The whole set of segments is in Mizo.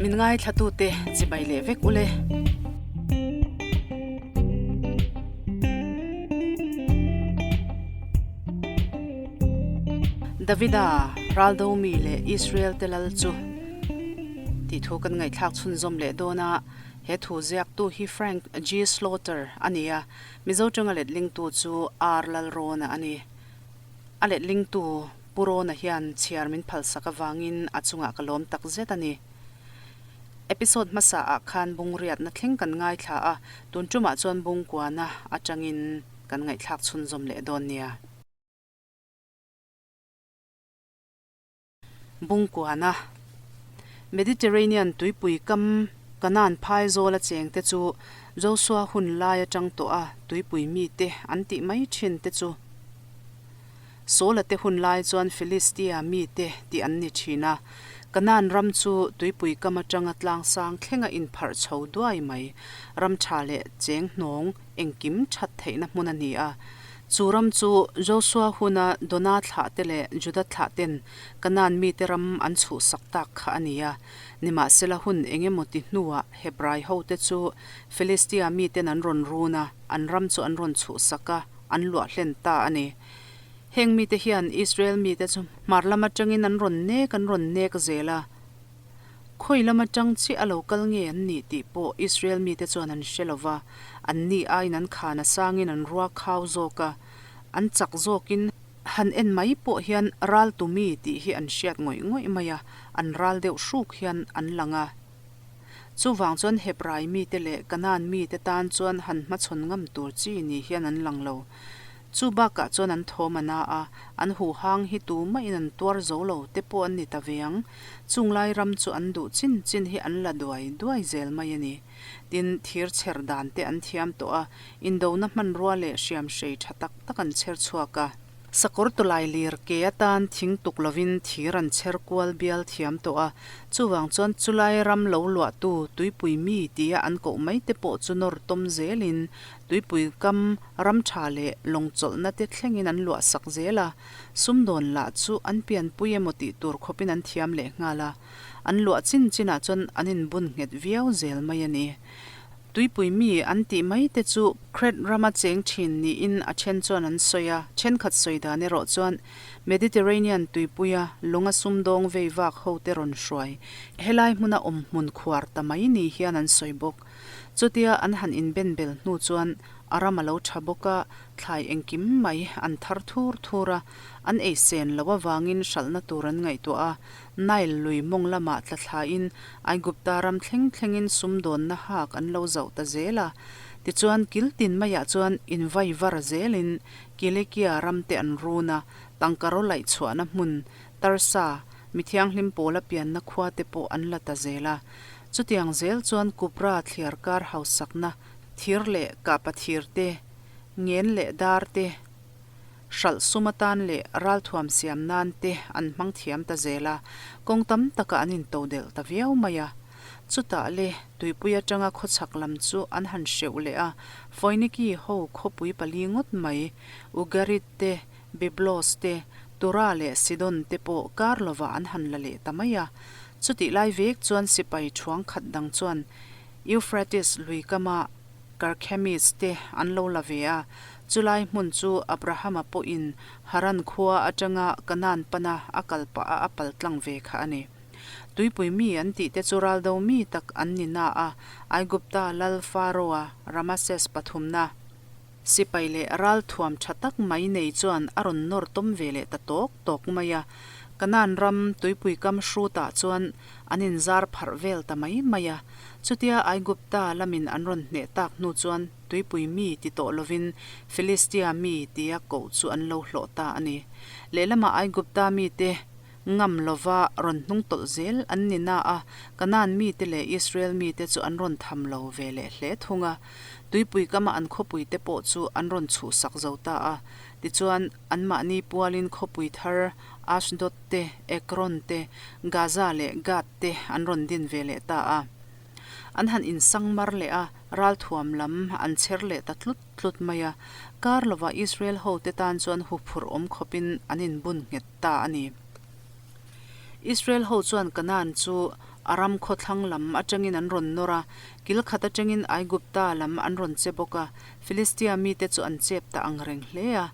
Min ngaithlatute chibai leh vek ule. Davida, Raldomi leh Israel te lal chu tih thu kan ngaihthlak chhunzawm leh dawn a, he thu ziaktu hi Frank G. Slaughter a ni a, Mizo tanga letlingtu chu R. Lalrawna a ni. A letlingtu Pu Rawna hian chhiar min phalsak avangin a chungah ka lawm tak zet a ni. Episode hmasa ah khan bungriatna thleng kan ngaithla a, tun tumah chuan bungkuana atangin kan ngaihthlak chhunzawm leh dawn nia. Bungkuana, Mediterranean tuipui kam Kanaan phai zawla chengte chu Josua hun lai atang tawh a tuipui mite an tih mai thin te chu Saula te hun lai chuan Philistia mite tih an ni thin a. Kanaan ram chu tuipui kam atanga tlangsang thlenga inpharh chho duai mai ram tha leh cheng hnawng engkim that theihna hmun a ni a. Chu ram chu Josua huna Dona thlahte leh Juda thlahten Kanaan mite ram an chhuhsak tak kha a ni a. Nimahsela hun eng emaw ti hnuah Hebrai hote chu Philistia miten an rawn run a, an ram chu an rawn chhuhsak a, an luah hlen ta a ni. Heng mite hian Israel mite chu hmar lam atangin an rawn nek an rawn nek zel a. Khawi lam atang chiah a lo kal nge an nih tih pawh Israel mite chuan an hre lo va, an ni aiin an khan a sangin an rua khau zawk a, an chak zawkin han en mai pawh hian ral tu mi tih hi an hriat ngawih ngawih mai a, an ral deuh hruk hian an lang a. Chuvang chuan Hebrai mite leh Kanaan mite tan chuan han hmachhawn ngam tur chi ni hian an lang lo. Chu bakah chuan an thawm a na a, an huhang hi tumahin an tuar zo lo te pawh an ni ta ve ang. Chung lai ram chu an duh chin chin hi an la duai duai zel mai a ni. Tin, thir chher dan te an thiam tawh a, indona hmanrua leh hriamhrei tha tak tak an chher chhuak a. Sakawr tawlai lir ke atan thing tuk lovin thir an chher kual bial thiam tawh a, chuvang chuan chulai ram lo luahtu tuipui mi tia an koh mai te pawh chu nawr tawm zelin tuipui kam ram tha leh lawng chawlhna te thlengin an luah sak zel a, sumdawn lah chu an pianpui emaw tih tur khawpin an thiam leh nghal a, an luah chin chinah chuan an inbun nghet viau zel mai a ni. Tuipui mi an tih mai te chu Kret rama cheng thin niin a then chuan an sawi a, thenkhat sawi dan erawh chuan Mediterranean tuipuia lawnga sumdawng vei vak ho te rawn hruai helai hmuna awm hmun khuar ta mai ni hian an sawi bawk. Chutia an han inben bel hnu chuan a ram a lo tha bawk a, thlai engkim mai an thar thur thur a, an ei sen loh avangin hralhna tur an ngaihtuah a, Nile lui mawng lamah tla thlain Aigupta ram thleng thlengin sumdawnna hak an lo zauh ta zel a. Tichuan kil tin maiah chuan invai var zelin Kilikia ram te an run a, tangka raw laih chhuahna hmun Tarsa, mi thianghlim pawla pianna khua te pawh an la ta zel a. Chutiang zel chuan Kupra thliar kar hausakna thir leh kahpa thir te, ngen leh dar te, hralh sum atan leh ralthuam siam nan te an hmang thiam ta zel a, kawng tam takah an intodelh ta viau mai a. Chutah le, tuipui atanga khawchhak lam chu an han hreuh leh a, Foiniki ho khawpui pali ngawt mai, Ugarit te, Byblos te, Tura leh Sidon te pawh kar lovah an han la leh ta mai a. Chutih lai vek chuan sipai thuang khat dang chuan Euphrates lui kama Karkhemis te an lo la ve a, chulai hmun chu Abrahama pawhin Haran khua atanga Kanaan pana a kal pah a a pal tlang ve kha a ni. Tuipui mi an tih te chu raldo mi tak an ni na a, Aigupta lal Pharaoh-a Ramases pathumna sipai leh ral thuam tha tak mai nei chuan a rawn nawr tawm ve leh ta tawk tawk mai a. Kanaan ram tuipui kam hrutah chuan an inzar pharh vel ta mai mai a. Chutia Aigupta lamin an rawn hneh tak hnu chuan tuipui mi ti tawh lovin Philistia mi tia koh chu an lo hlawh ta a ni. Lehlamah Aigupta mite ngam lova rawn hnung tawlh zel an ni na a, Kanaan mite leh Israel mite chu an rawn tham lo ve leh hle thung a. Tuipui kama an khawpui te pawh chu an rawn chhuhsak zo ta a. Tichuan, anmahni pualin khawpui thar Ashdod te, Ekron te, Gaza leh Gath te an rawn din ve leh ta a. An han insang mar leh a, ralthuam lam an chher leh ta tlut tlut mai a. Kar lovah Israel hote tan chuan huphurh awm khawpin an inbun nghet ta a ni. Israel ho chuan Kanaan chu A ram khawthlang lam atangin an rawn nawr a, kil khat atangin Aigupta lam an rawn che bawk a, Filistia mite chu an chep ta ang reng hle a.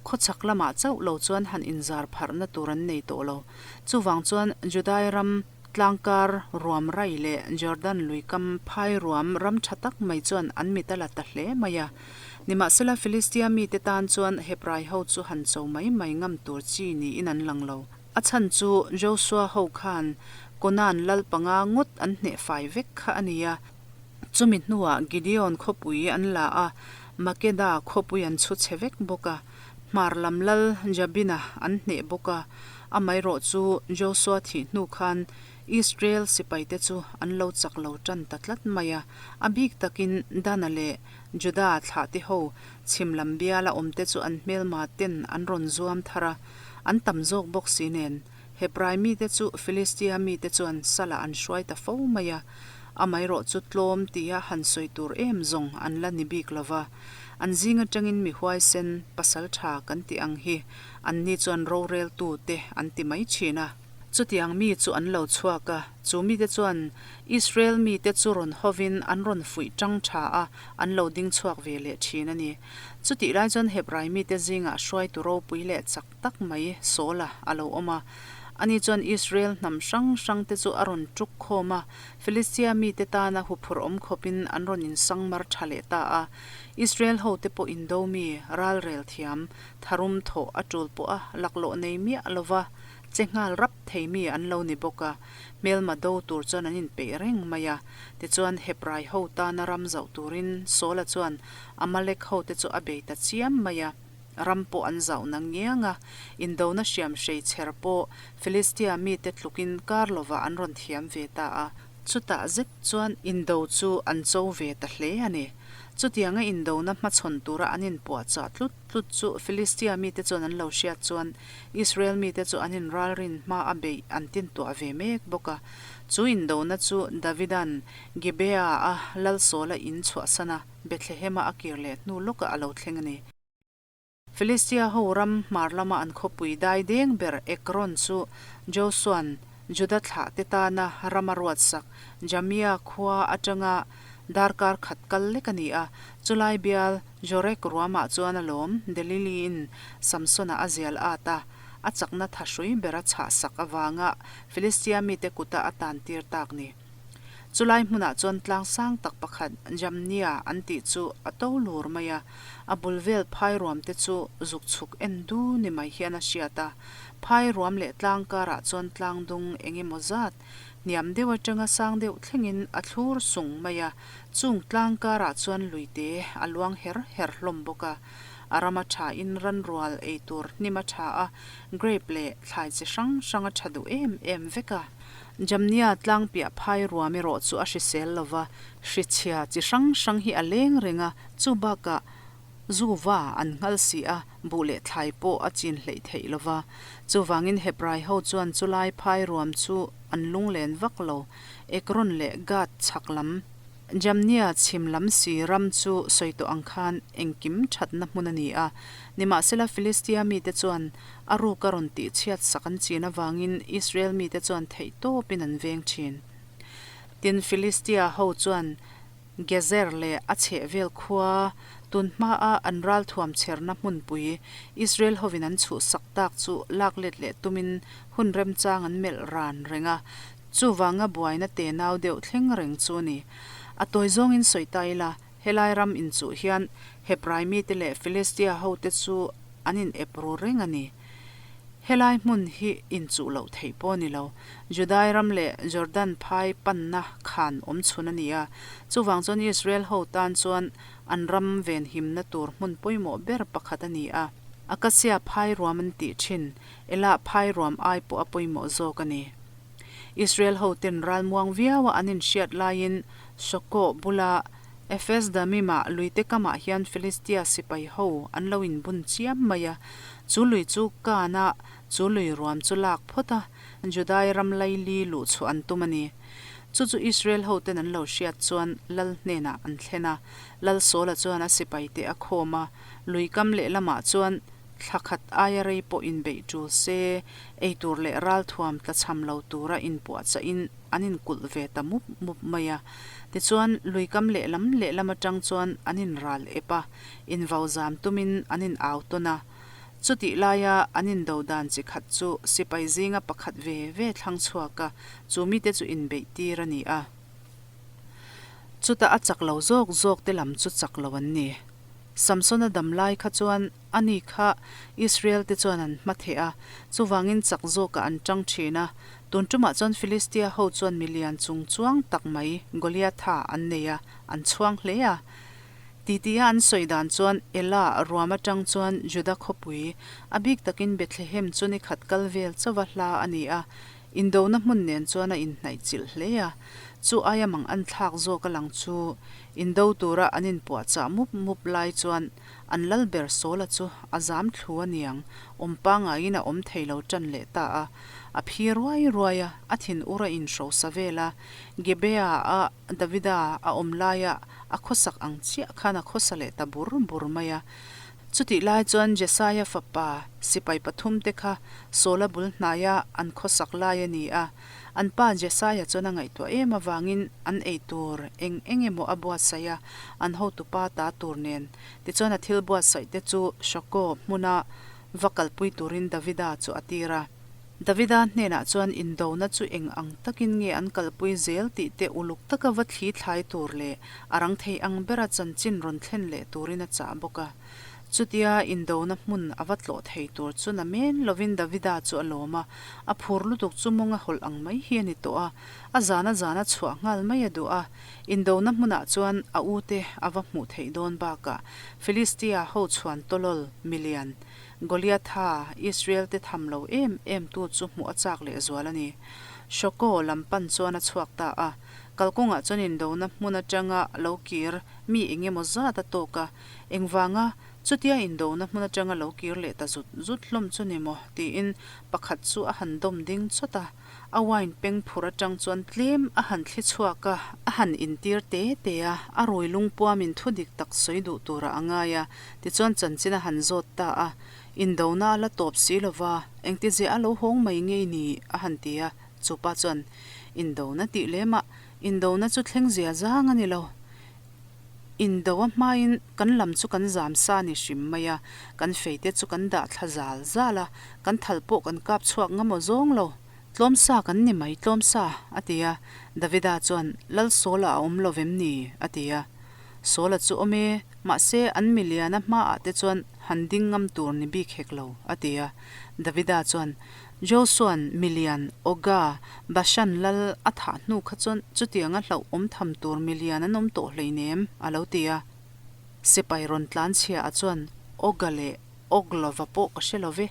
Khawchhak lamah chauh lo chuan han inzar pharhna tur an nei tawh lo. Chuvang chuan Judai ram tlangkar ruam rai leh Jordan lui kam phai ruam ram tha tak mai chuan an mit a la ta hle mai a. Nimahsela Filistia mite tan chuan Hebrai ho chu han cho mai mai ngam tur chi niin an lang lo. A chhan chu Josua ho khan Konan lal panga ngawt an hneh fai vek kha a ni a. Chumi hnuah Gideon khawpui an la a, Makeda khawpui an chhu chhe vek bawk a. Hmar lam lal Jabina an hneh bawk a. Amaherawh chu Josua thih hnu khan Israel sipaite chu an lo chak lo tan ta tlat mai a. A bik takin Dana leh Juda thlahte ho chhim lam biala awmte chu an hmelma ten an rawn zuam thar a, an tam zawk bawk si nen. Hebrai mite chu Filistia mite chuan salah an hruai ta fo mai a, amaherawh chu tlawm tia han sawi tur em zawng an la ni bik lo va. An zing atangin mi huaisen, pasal tha kan tih ang hi anni chuan roreltu te an ti mai thin a. Chutiang mi chu an lo chhuak a, chu mite chuan Israel mite chu rawn hovin an rawn fuih tang tha a, an lo ding chhuak ve leh thin a ni. Chutih lai chuan Hebrai mite zingah hruaitu ropui leh chak tak mai Saula a lo awm a. Ani chuan Israel hnam hrang hrangte chu a rawn tuk khawm a, Filistia mite tana huphurh awm khawpin an rawn insang mar tha leh ta a. Israel hote pawh indo mi, ralrel thiam, tharum thawh a tul pawh a laklawh nei miah lova, che nghal rap thei mi an lo ni bawk a, hmelma do tur chuan an inpeih reng mai a. Tichuan, Hebrai ho tana ram zauh turin Saula chuan Amalek hote chu a bei ta chiam mai a. Ram pawh an zauh na ngiang a, indona hriam hrei chher pawh Filistia mite tlukin kar lovah an rawn thiam ve ta a. Chutah zet chuan indo chu an cho ve ta hle a ni. Chutianga indona hmachhawn tura an inpuahchah tlut tlut chu Filistia mite chuan an lo hriat chuan Israel mite chu an inralrin hma a beih an tintuah ve mek bawk a. Chu indona chu Davida'n Gibeah-a lal Saula in chhuahsan a, Bethlehem-a a kir leh hnu lawkah a lo thleng a ni. Filistia ho ram hmar lama an khawpui dai deng ber Ekron chu Josua'n Juda thlahte tana ram a ruatsak Jamia khua atanga darkar khat kal lek a ni a. Chulai bial Jorek ruamah chuan a lawm Delili'n Samsona a zial at a, a chakna thahrui ber a chhahsak avanga Filistia mite kuta a tantir tak ni. Chulai hmunah chuan tlang sang tak pakhat Jamnia an tih chu a to lur mai a, a bul vel phai ruam te chu zuk chhuk en du ni mai hian a hriat a. Phai ruam leh tlang karah chuan tlang dung eng emaw zat hniam deuh atanga sang deuh thlengin a thlur sung mai a, chung tlang karah chuan luite a luang her her hlawm bawk a. A ram a thain ranrual ei tur hnim a tha a, grape leh thlai chi hrang hrang a tha duh em em vek a. Jamnia tlang piah phai ruam erawh chu a hrisel lo va, hrichhia chi hrang hrang hi a leng reng a, chu bakah zu va an nghal si a, buh leh thlai pawh a chin hleih theih lo va. Chuvangin Hebrai ho chuan chulai phai ruam chu an lunglen vak lo, Ekron leh Gath chhak lam, Jamnia chhim lam si ram chu sawi tawh ang khan engkim thatna hmun a ni a. Nimahsela Filistia mite chuan a ruk a rawn tih chhiat sak an chin avangin Israel mite chuan theih tawpin an veng thin. Tin, Filistia ho chuan Gezer leh a chhehvel khua tun hmaa an ralthuam chherna hmunpui Israel hovin an chhuhsak tak chu lak let leh tumin hun remchang an melh ran reng a. Chuvanga buaina tenau deuh thleng reng chu a ni. A tawi zawngin sawi ta ila, helai ram inchuh hian Hebrai mite leh Filistia hote chu an in ep ru reng a ni. Helai hmun hi inchuh loh theih pawh a ni lo. Judai ram leh Jordan phai panna khan awm chhun a ni a, chuvang chuan Israel ho tan chuan an ram venhimna tur hmun pawimawh ber pakhat a ni a. Akasia phai ruam an tih thin, Elah phai ruam ai pawh a pawimawh zawk a ni. Israel hoten ralmuang viaua an inhriat laiin Sokoh bula Ephes Damim-ah luite kamah hian Filistia sipai ho an lo inbun chiam mai a. Chu lui chu Kana chu lui ruam chu lak phawt a, Judai ram laili luh chhuah an tum a ni. Chu chu Israel hoten an lo hriat chuan lal hnenah an thlen a. Lal Saula chuan a sipaite a khawm a, lui kam lehlamah chuan. Thla khat aia rei pawh inbeih tul se, ei tur leh ralthuam tlachham lo tura inpuahchahin an inkulh ve ta mup mup mai a. Tichuan, luikam lehlam lehlam atang chuan an inral ep a, invau zam tumin an in au tawn a. Chutih laia an indo dan chi khat chu sipai zinga pakhat ve ve thlang chhuak a, chu mite chu inbeih tir a ni a. Chutah a chak lo zawk zawk te lam chu chak lo an ni. Samsona dam lai kha chuan ani kha Israel te chuan an hma theh a, chuvangin chak zawkah an tang thin a. Tun tumah chuan Philistia ho chuan milian chung chuang tak mai Goliatha an nei a, an chhuang hle a. Titia an sawi dan chuan Elah ruam atang chuan Juda khawpui, a bik takin Bethlehem chu ni khat kal vel chauha hla a ni a, Indona hmun nen chuan a inhnaih chilh hle a, chu aia mang an thlak zawk a lang chu indo tura an inpuahchah mup mup lai chuan an lal ber Sawla chu a zam thlu a niang, awm pangaiin a awm thei lo tan leh ta a, a phi ruai ruai a, a thin ur a inhrosa vel a, Gibeah-a Davida a awm laia a khawsak ang chiah khan a khawsa leh ta bur bur mai a. Chutih lai chuan Jesaia fapa sipai pathumte kha Saula bul hnaia an khawsak lai a ni a. An pa Jesaia chuan a ngaihtuah em avangin an ei tur eng eng emaw a buatsaih a, an hotupa ta tur nen. Tichuan a thil buatsaihte chu Shoko hmuna va kalpui turin Davida chu a tir a. Davida hnenah chuan indona chu eng ang takin nge an kalpui zel tih te uluk taka va thli thlai tur leh a rang thei ang bera chanchin rawn thlen leh turin a chah bawk a. Chutia indona hmun a va tlawh thei tur chu na men lovin Davida chu a lawm a, a phur lutuk chu mawng a hawlh ang mai hi a ni tawh a, a zana zana chhuah nghal mai a duh a. Indona hmunah chuan a ute a va hmuh theih dawn bakah Philistia ho chhuan tawlawl milian Goliatha, Israel-te tham lo em em tu chu hmuh a chak leh zual a ni. Shoko lam pan chuan a chhuak ta a, kalkawngah chuan indona hmun atanga lo kir mi eng emaw zat a tawk a, engvanga chutia indona hmun atanga lo kir leh ta zut zut hlawm chu ni maw tiin pakhat chu a han dawm ding chawt a. A wine peng phur atang chuan tlem a han thli chhuak a, a han intir te te a, a rui lungpuamin thu dik tak sawi duh turah a ngai a, tichuan chanchin a han zawt ta a, Indona a la tawp si lova, engtizia a lo hawng mai ngei ni? a han ti a, chupa chuan, Indona tih lemah, indona chu thleng zia zang a ni lo. Indo a hmain kan lam chu kan zam sa ni hrim mai a, kan feite chu kan dah thla zal zal a, kan thal pawh kan kap chhuak ngam aw zawng lo. Tlawm sa kan ni mai, tlawm sa, a ti a. Davida chuan, Lal Sawla a awm lo vem ni? a ti a. Sawla chu awm e, mahse an miliana hmaah te chuan han ding ngam tur ni bik hek lo, a ti a. Davida chuan, Josua'n milian Oga, Bashan lal a thah hnu kha chuan chutianga hlauhawm tham tur milian an awm tawh hleinem, a lo ti a. Sipai rawn tlan chhia ah chuan Oga leh Og lova pawh ka hre lo ve,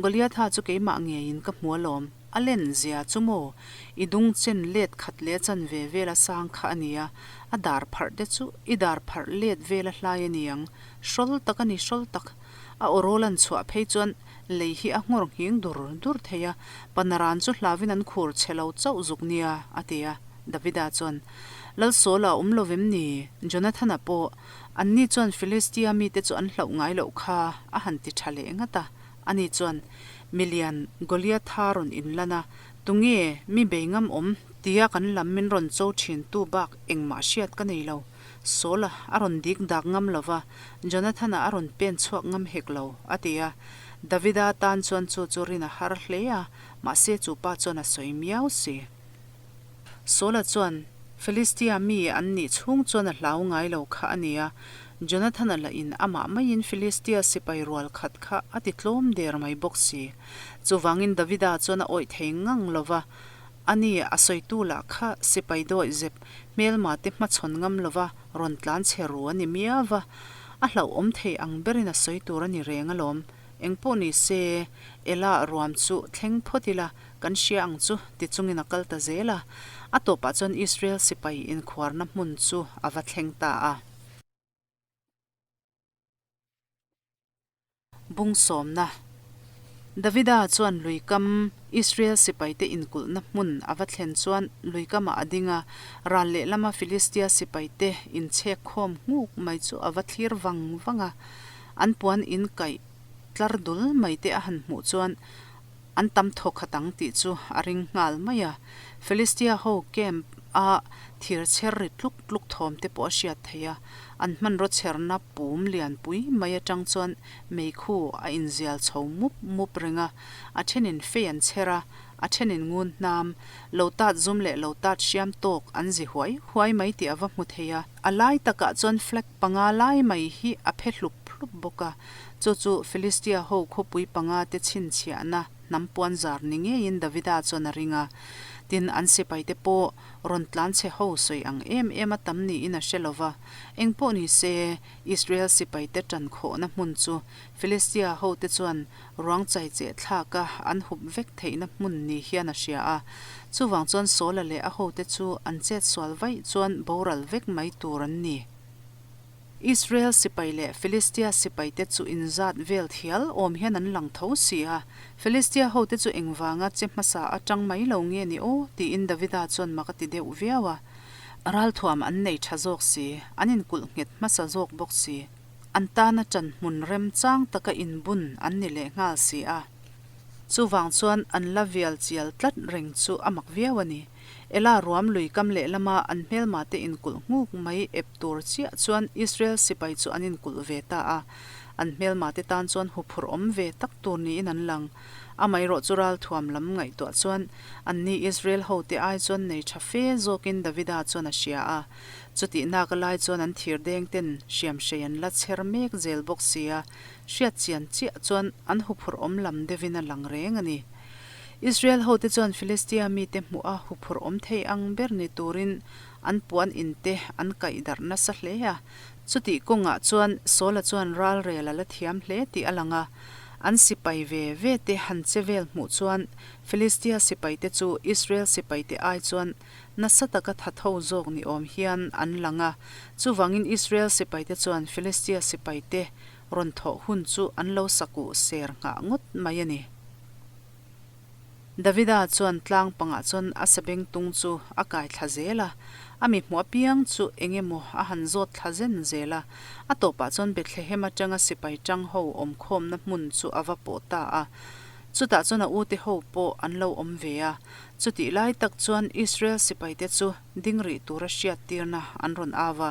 Goliatha chu keimah ngeiin ka hmu alawm, a len zia chu maw? I dung chen let khat leh chan ve vel a sang kha a nia, a dar pharh te chu i dar pharh let vel a hlai a niang, hrawl tak a ni hrawl tak. A awrawl an chhuah phei chuan Lei hi a nghawr nghing dur dur thei a, Panaran chu hlauin an khur chhe lo chauh zuk nia, a ti a. Davida chuan, Lal Saula a awm lo vem ni? Jonathana pawh, Anni chuan Philistia mite chu an hlauh ngai loh kha, a han ti tha leh ngat a. Ani chuan, Milian, Goliatha rawn inlan a, tunge mi bei ngam awm? tia kan lam min rawn cho thin tu bak engmah hriat ka nei lo. Saula a rawn dik dak ngam lo va, Jonathana a rawn pen chhuak ngam hek lo, a ti a. Davida tan chuan chu chu rin a har hle a, mahse chu pa chuan a sawi miau si. Saula chuan Philistia mi an nih chhung chuan a hlau ngai lo kha a ni a, Jonathana lahin amah maiin Philistia sipai rual khat kha a ti tlawm der mai bawk si. Chuvangin Davida chuan a awih thei ngang lo va, A ni, a sawitu lah kha sipai dawih zep hmelma te hmachhawn ngam lova rawn tlan chhe ru a ni miau va, a hlauhawm thei ang berin a sawi tur a ni reng alawm. Engpawh ni se, Ela ruam chu thleng phawt ila, kan hria ang chu ti chungin a kal ta zel a. A tawpah chuan Israel sipai inkhuarna hmun chu a va thleng ta a. Bung sawmna. Davida chuan lui kam Israel sipaite inkulhna hmun a va thlen chuan lui kamah a ding a, ral lehlama Philistia sipaite inchhek khawm nghuk mai chu a va thlir vang vang a. An puan inkaih. tlar dul mai te a han hmuh chuan an tam thawkhat ang tih chu a ring nghal mai a. Philistia ho camp a thir chher ri tluk tluk thawm te pawh a hriat theih a, an hmanraw chherna pum lianpui mai atang chuan meikhu a inzial chho mup mup reng a, a thenin fei an chher a, a thenin ngun hnam, lo tat zum leh lo tat hriam tawk an zi huai huai mai tih a va hmu thei a. A lai takah chuan flag panga lai mai hi a phe hlup hlup bawk a, chu chu Philistia ho khawpui panga te chhinchhiahna hnam puan zar ni ngeiin Davida chuan a ring a. Tin, an sipaite pawh rawn tlanchhe ho sawi ang em em a tam niin a hre lo va. Engpawh ni se, Israel sipaite tan khawhna hmun chu Philistia hote chuan ruang chai cheh thlaka an hup vek theihna hmun ni hian a hria a. Chuvang chuan Saula leh a hote chu an chet sual vaih chuan boral vek mai tur an ni. Israel sipai leh Philistia sipaite chu inzat vel thial awm hian an lang tho si a. Philistia hote chu engvanga che hmasa atang mai lo nge ni aw? tiin Davida chuan mak a ti deuh viau a. Ralthuam an nei tha zawk si, an inkulh nghet hmasa zawk bawk si. An tana ṭan hmun remchang taka inbun an ni leh nghal si a. Chuvang chuan an la vial chial tlat reng chu a mak viau a ni. Ela ruam lui kam lehlama an hmelmate inkulh nghuk mai ep tur chiah chuan Israel sipai chu an inkulh ve ta a. An hmelmate tan chuan huphurh awm ve tak tur niin an lang. Amaherawh chu ralthuam lam ngaihtuah chuan anni Israel hote ai chuan nei tha fe zawkin Davida chuan a hria a. Chutih nak a lai chuan an thir deng ten hriam hrei an la chher mek zel bawk si a, hriat chian chiah chuan an huphurh awm lam deuhin a lang reng a ni. Israel hote chuan Philistia mite hmuh a huphurh awm thei ang ber ni turin an puan in te an kaih darh nasa hle a. Chutih kawngah chuan Saula chuan ralrel a la thiam hle tih a lang a, an sipai ve ve te han che vel hmuh chuan Philistia sipaite chu Israel sipaite ai chuan Nasa taka tha tho zawk ni awm hian an lang a, chuvangin Israel sipaite chuan Philistia sipaite rawn thawh hun chu an lo sakuh ser nghah ngawt mai a ni. Davida chuan tlang pangah chuan a sabengtung chu a kai thla zel a, a mi hmuh apiang chu eng emaw a han zawt thla zen zel a, a tawpah chuan Bethlehem atanga sipai tang ho awmkhawmna hmun chu a va pawh ta a, chutah chuan a ute ho pawh an lo awm ve a. Chutih lai tak chuan Israel sipaite chu ding rih tura hriattirna an rawn au a.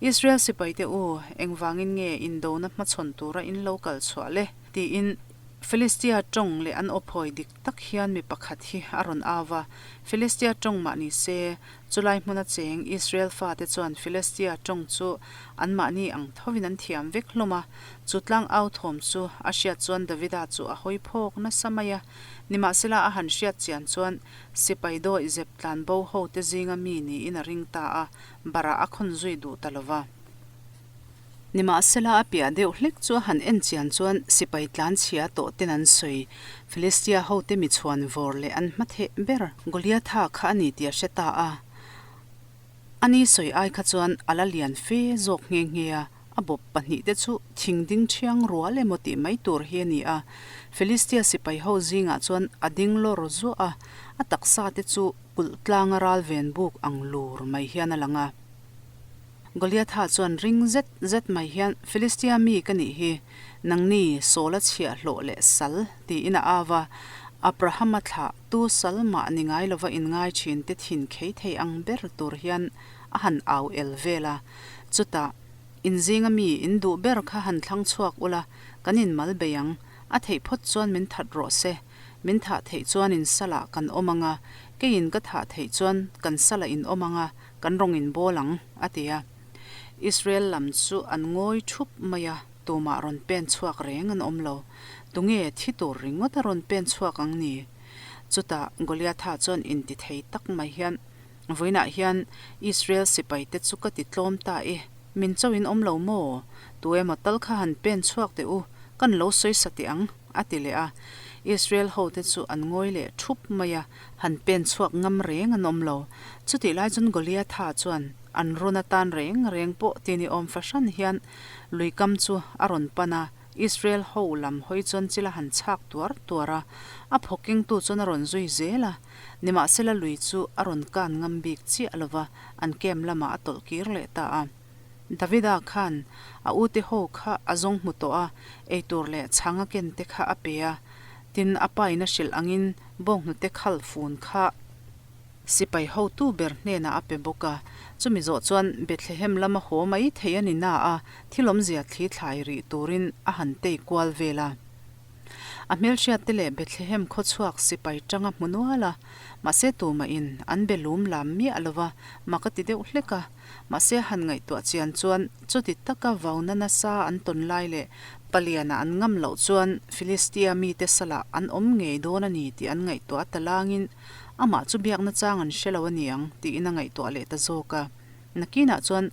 Israel sipaite u, engvangin nge indona hmachhawn tura in lo kal chhuah le? tiin Philistia tawng leh an awphawi dik tak hian mi pakhat hi a rawn au a. Philistia tawng mah ni se, chulai hmuna cheng Israel fate chuan Philistia tawng chu anmahni ang thovin an thiam vek hlawm a. Chu tlang au thawm chu a hriat chuan Davida chu a hawi phawk nasa mai a. Nimahsela a han hriat chian chuan sipai dawih zep tlan bo ho te zinga mi niin a ring ta a, barah a khawn zui duh ta lo va. Nimahsela a piah deuh hlek chu a han en chian chuan sipai tlan chhia tawh ten an sawi Philistia ho te mi chhuan vawr leh an hmatheh ber Goliatha kha a ni tih a hre ta a. A ni sawi ai kha chuan a la lian fe zawk nghe nghe a, a bawp pahnihte chu thing ding thiang rual emaw tih mai tur hi a ni a. Philistia sipai ho zingah chuan a ding lawr zuah a, a taksa te chu kulh tlanga ral ven buk ang lur mai hian a lang a. Goliatha chuan ring zet zet mai hian, Philistia mi ka nih hi, nangni Saula chhiahhlawh leh sal, tiin a au a. Abrahama thlah Tu sal mah ni ngai lova inngai thin te thin khei thei ang ber tur hian a han au el vel a. Chutah, inzinga mi in duh ber kha han thlang chhuak ula, kan inmal bei ang. A theih phawt chuan min that rawh se. Min thah theih chuan in salah kan awm ang a, keiin ka thah theih chuan kan salah in awm ang a, kan rawng in bawl ang, a ti a. Israel lam chu an ngawi thup mai a. Tumah rawn pen chhuak reng an awm lo. Tunge thi tur ringawt a rawn pen chhuak ang ni? Chutah Goliatha chuan inti thei tak mai hian, Vawiinah hian Israel sipaite chu ka ti tlawm ta e, min cho in awm lo maw? Tu emaw tal kha han pen chhuak teh u, kan lo sawi sa teh ang, a ti leh a. Israel hote chu an ngawi leh thup mai a, han pen chhuak ngam reng an awm lo. Chutih lai chuan Goliatha chuan an run atan reng reng pawh ti ni awm fahran hian Lui kam chu a rawn pan a, Israel ho lam hawi chuan chil a han chhak tuar tuar a, a phaw kengtu chuan a rawn zui zel a. Nimahsela lui chu a rawn kan ngam bik chiah lo va, an camp lamah a tawlh kir leh ta a. Davida khan a ute ho kha a zawng hmu tawh a, eitur leh chhang a ken te kha a pe a, tin a pa in a hrilh angin bawnghnute khal fun kha sipai hotu ber hnenah a pe bawk a. Chumi zawh chuan Bethlehem lama haw mai thei a ni na a, thil awmzia thli thlai rih turin a han tei kual vel a. A hmelhriatte leh Bethlehem khawchhuak sipai tanga hmu nual a, mahse tumahin an be lum lam miah lo va, mak a ti deuh hlek a. Mahse han ngaihtuah chian chuan chuti taka vauna nasa an tawn lai leh paliana an ngam loh chuan Filistia mite salah an awm ngei dawn a ni tih an ngaihtuah a talangin amah chu biakna chang an hre lo a ni ang tiin a ngaihtuah leh ta zawk a. Nakinah chuan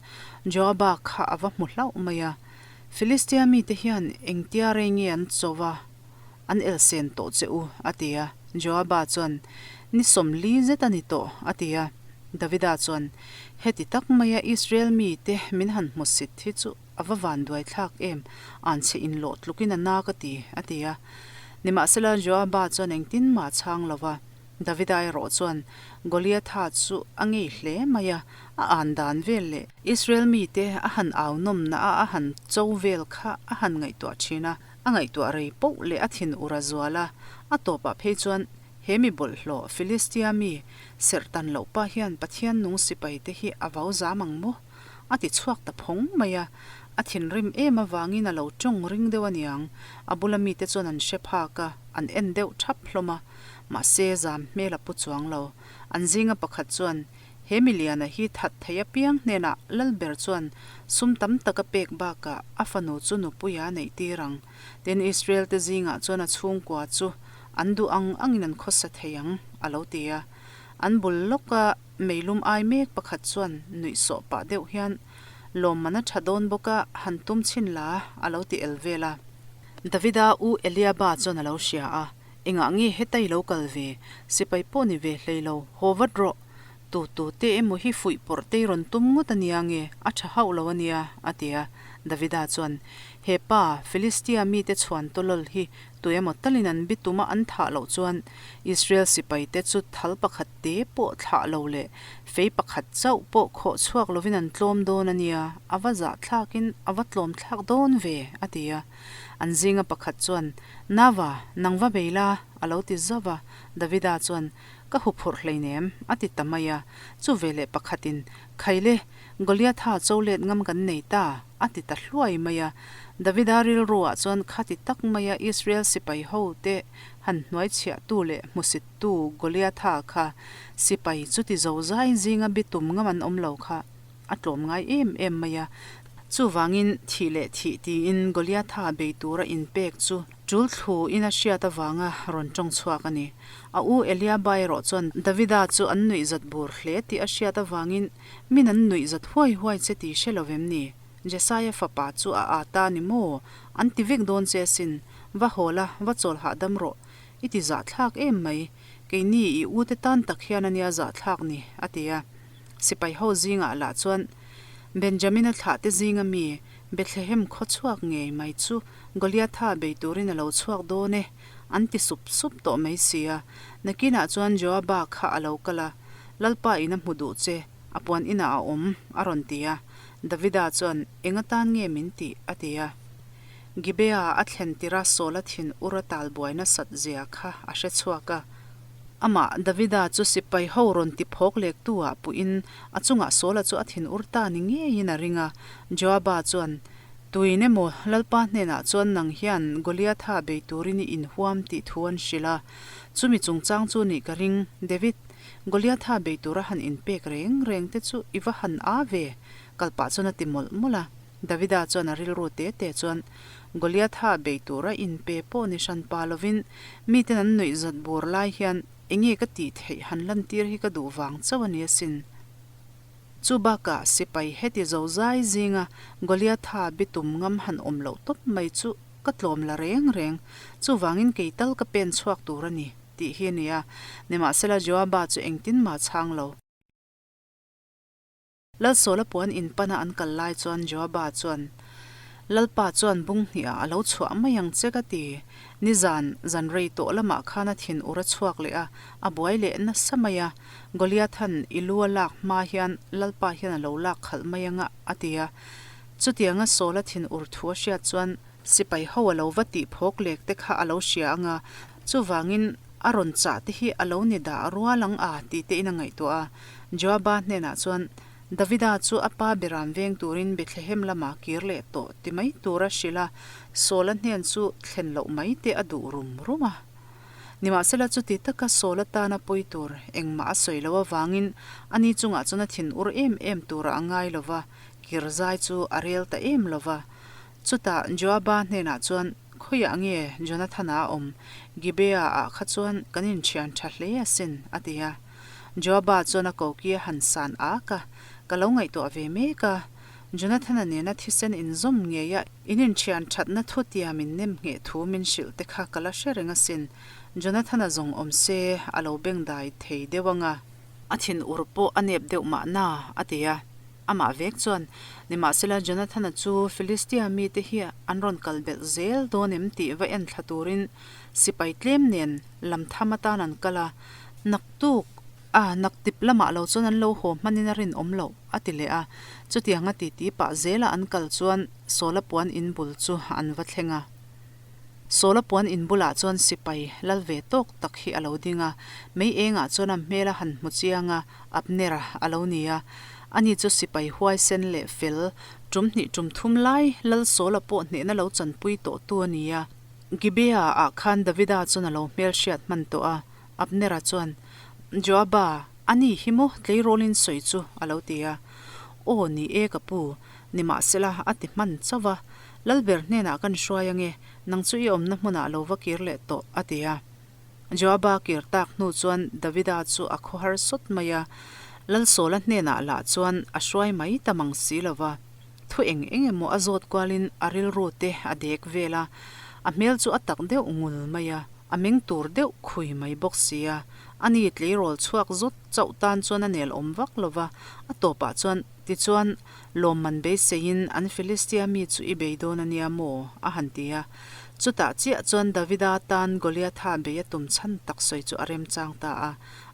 Joaba kha a va hmu hlauh mai a, Filistia mite hian engtia rei nge an cho va, an elsen tawh che u, a ti a. Joaba chuan, Ni 40 zet a ni tawh, a ti a. Davida chuan, Heti tak maia Israel mite min han hmusit hi chu a va van duai thlak em, an chhe inlawh tlukin a na ka ti, a ti a. Nimahsela Joaba chuan engtin mah a chhang lo va. Davida erawh chuan Goliatha chu a ngei hle mai a, a an dan vel leh Israel mite a han au nawmna a a han cho vel kha a han ngaihtuah thin a. A ngaihtuah rei poh leh a thin ur a zual a, a tawpah phei chuan he mi bawlhhlawh Filistia mi serh tan loh pa hian Pathian nung sipai te hi a vau zam ang maw? A ti chhuak ta phawng mai a, a thinrim em avangin a lo tawng ring deuh aniang, a bula mite chuan an hre phak a, an en deuh thap hlawm a, mahse zam hmel a pu chuang lo. An zinga pakhat chuan He miliana hi that thei apiang hnenah Lalber chuan sum tam tak a pek bakah a fanu chu nupuia a neih tir ang. Tin, Israel te zingah chuan a chhungkua chu an duh ang angin an khawsa thei ang, a lo ti a. An bul lawka meilum ai mek pakhat chuan nuih sawh pah deuh hian, Lawmman a tha dawn bawk a, han tum chhin la, a lo ti el vel a. Davida u Eliaba chuan a lo hria a, Engah nge heta i lo kal ve? Sipai pawh ni ve hlei lo, haw vat rawh! Tu tu te emaw hi fuih pawrh te i rawn tum ngawt a nia nge? A tha hauh lo a nia, a ti a. Davida chuan, He pa, Filistia mite chhuan tawlawl hi tu emaw talin an bi tuma an thah loh chuan Israel sipai te chu thal pakhat te pawh thlah lo leh fei pakhat chauh pawh khawh chhuak lovin an tlawm dawn a nia, a va zahthlakin a va tlawm thlak dawn ve, a ti a. An zinga pakhat chuan, Nava, nang va bei la, a lo ti zauh a. Davida chuan, Ka huphurh hleinem, a ti ta mai a. Chu veleh pakhatin, Khaile, Goliatha cho let ngam kan nei ta, a ti ta hluai mai a. Davida rilruah chuan khati tak maia Israel sipai hote han hnuaichhiahtu leh hmusittu Goliatha kha sipai chuti zozai zinga bitum ngam an awm lo kha a tlawm ngai em em mai a. Chuvangin thih leh thih tiin Goliatha bei tura inpek chu tul thlu in a hriat avanga rawn tawng chhuak a ni. A u Eliaba erawh chuan Davida chu an nuihzat bur hle tih a hriat avangin, Min an nuihzat huai huai che tih hre lo vem ni? Jesaia fapa chu a â ta ni maw? An ti vek dawn che asin. Va haw la, va chawl hahdam rawh. I ti zahthlak em mai. Keini i ute tan tak hian a nia zahthlak ni, a ti a. Sipai ho zingah lah chuan Benjamina thlahte zinga mi Bethlehem khaw chhuak ngei mai chu Goliatha bei turin a lo chhuak dawn e, an ti sup sup tawh mai si a. Nakinah chuan Joaba kha a lo kal a, Lalpa in a hmu duh che, a puan inah a awm, a rawn ti a. Davida chuan, Eng atan nge min tih? a ti a. Gibea a thlen tirha Saula thin ura talbuai nasat zia kha a hre chhuak a. Amah Davida chu sipai ho rawn ti phawk lektu ah puhin a chungah Saula chu a thin ur ta ni ngeiin a ring a. Joaba chuan, Tuin emaw Lalpa hnenah chuan nang hian Goliatha bei turin i inhuam tih thu an hrilh a. Chumi chungchang chu nih ka ring, David, Goliatha bei tura han inpek reng reng te chu i va han a ve, kal pah chuan a ti mawlh mawlh a. Davida chuan a rilru te te chuan, Goliatha bei tura inpe pawh ni hran pa lovin, miten an nuih zat bur lai hian enge ka tih theih han lantir hi ka duh vang chauh a ni asin. Chu bakah sipai heti zozai zinga Goliatha bitum ngam han awm loh tawp mai chu ka tlawm la reng reng, chuvangin kei tal ka pen chhuak tur a ni, tih hi a ni a. Nimahsela Joaba chu engtin mah chhang lo. Lalsawla puan in pana an kal lai chuan Joaba chuan, Lalpa chuan bung hnihah a lo chhuah mai ang che ka ti. Nizan, zan rei tawh lamah khan a thin ur a chhuak leh a, a buai leh nasa mai a. Goliathan i lu a lak hma hian Lalpa hian a lo lak khalh mai anga, a ti a. Chutianga Saula thin ur thu a hriat chuan sipai ho a lo va tih phawk lek te kha a lo hria anga, chuvangin a rawn chah te hi a lo ni dah rual ang a tih te in a ngaihtuah a. Joaba hnenah chuan Davida chu a pa beram veng turin Bethlehem lamah kir leh tawh ti mai tura hrilh a, Saula hnen chu thlen loh mai te a duh rum rum a. Nimahsela chuti taka Saula tana pawi tur engmah a sawi loh avangin ani chungah chuan a thinur em em turah a ngai lo va, kir zai chu a rel ta em lo va. Chutah Joaba hnenah chuan, Khawiah nge Jonathana a awm? Gibeah-ah kha chuan kan inthian tha hle asin, a ti a. Joaba chuan a koki a han san ak a, Ka lo ngaihtuah ve mek a, Jonathana nena thisen inzawm ngeia in inthian thatna thu tia min nem ngheh thu min hrilh te kha ka la hre reng asin. Jonathana zawng awm se a lo bengdai thei deuh ang a. A thin ur pawh a nep deuh mahna, a ti a. Amah vek chuan, Nimahsela Jonathana chu Philistia mite hi an rawn kal belh zel dawn em tih va en thla turin sipai tlem nen lam tham atan an kal a, Naktuk a, naktip lamah lo chuan an lo haw hmanin a rinawm loh, a ti leh a. Chutiang a titi pah zela an kal chuan Sawla puan in bul chu an va thleng a. Sawla puan in bulah chuan sipai lal ve tawk tak hi a lo ding a, mei engah chuan a hmel a han hmu chiang a, Abner-a a lo ni a. Ani chu sipai huaisen leh fel, tum hnih tum thum lai lal Sawla pawh hnehna lo chanpui tawhtu a ni a. Gibeah-ah khan Davida chuan a lo hmelhriat hman tawh a. Abnera chuan, Joaba, a ni hi maw tleirawlin sawi chu? a lo ti a. Aw, ni e ka pu, nimahsela a ti hman chauh va. Lalber hnenah kan hruai ange, nang chu i awmna hmunah lo va kir leh tawh, a ti a. Joaba kir tak hnu chuan Davida chu a khawhar sawt mai a, Lalsawla hnenah lah chuan a hruai mai ta mang si lo va. Thu eng eng emaw a zawt kualin a rilru te a dek vel a, a hmel chu a tak deuh ngul mai a. A meng tur deuh khui mai bawk si a, ani tleirawl chhuak zawt chauh tan chuan a nel awm vak lo va, a tawpah chuan, Tichuan, lawmman beiseiin an Philistia mi chu i bei dawn a nia maw? a han ti a. Chutah chiah chuan Davida tan Goliatha bei a tum chhan tak sawi chu a remchang ta a.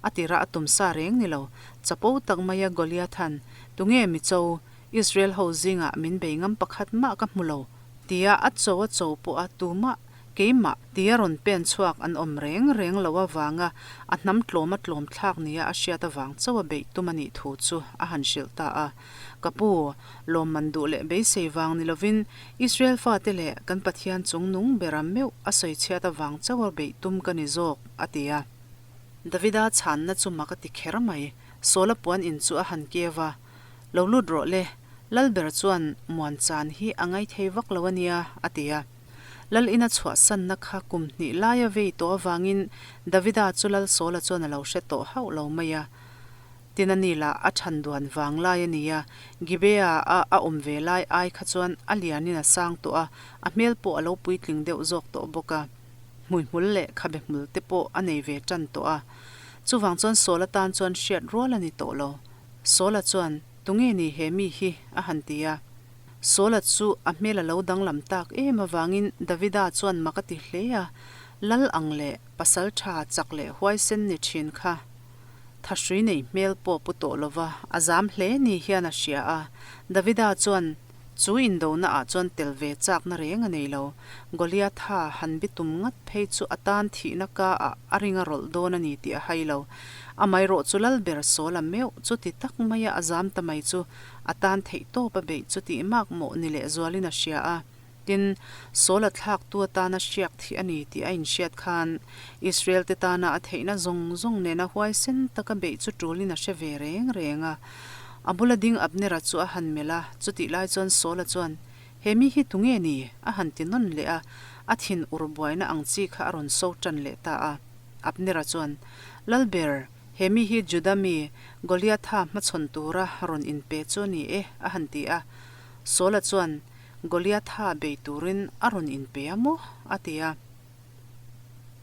A tira a tum sa reng ni lo, chapo tak maia Goliathan, Tunge mi cho, Israel ho zingah min bei ngam pakhat mah ka hmu lo, tia a cho a cho pawh a tumah Keimah tia rawn pen chhuak an awm reng reng lo avanga a hnam tlawm a tlawm thlak nia a hriat avang chauh a beih tum a nih thu chu a han hrilh ta a. Ka pu, lawmman duh leh beisei vang ni lovin Israel fate leh kan Pathian chung nung bera meuh a sawi chhiat avang chauh a beih tum ka ni zawk, a ti a. Davida chhanna chu mak a ti kher mai. Sawla puan in chu a han keu a, Lo lut rawh le, Lalber chuan muan chan hi a ngaithei vak lo a nia, a ti a. Lal ina chhuahsanna kha kum hnih laia vei tawh avangin Davida chu Lal Sawla chuan a lo hre tawh hauh lo mai a. Tin a ni lah a than duan vang lai a ni a, Gibea a a awm ve lai ai kha chuan a lianin a sang tawh a, a hmel pawh a lo puitling deuh zawk tawh bawk a. Hmuihmul leh khabe hmul te pawh a nei ve tan tawh a. Chuvang chuan Sawla tan chuan hriat rual a ni tawh lo. Sawla chuan, Tunge ni he mi hi? a han ti a. Saula chu a hmel a lo danglam tak em avangin Davida chuan mak a ti hle a, Lal ang leh pasal tha chak leh huaisen ni thin kha thahrui nei hmel pawh pu tawh lova a zam hle ni hian a hria a. Davida chuan chu indona ah chuan tel ve chakna reng a nei lo. Goliatha han bitum ngat phei chu a tan thihna ka ah a ring a rawlh dawn a ni tih a hai lo. Amaherawh chu Lal ber Saula meuh chuti tak maia a zam ta mai chu A tan theih tawp a beih chu tih mak mawh ni leh zualin a hria a. Tin, Saul-a thlaktu atana hriak thih a ni tih a inhriat khan Israel-te tana a theihna zawng zawng nena huaisen taka beih chu tulin a hre ve reng reng a. A bula ding Abnera chu a han melh a, chutih lai chuan Saul-a chuan, He mi hi tunge ni? a han ti nawn leh a, a thin ur buaina ang chi kha a rawn so tan leh ta a. Abnera chuan, Lalber, He mi hi Juda mi Goliatha hmachhawn tura rawn inpe chu a ni e, a han ti a. Saula chuan, Goliatha bei turin a rawn inpe a maw? a ti a.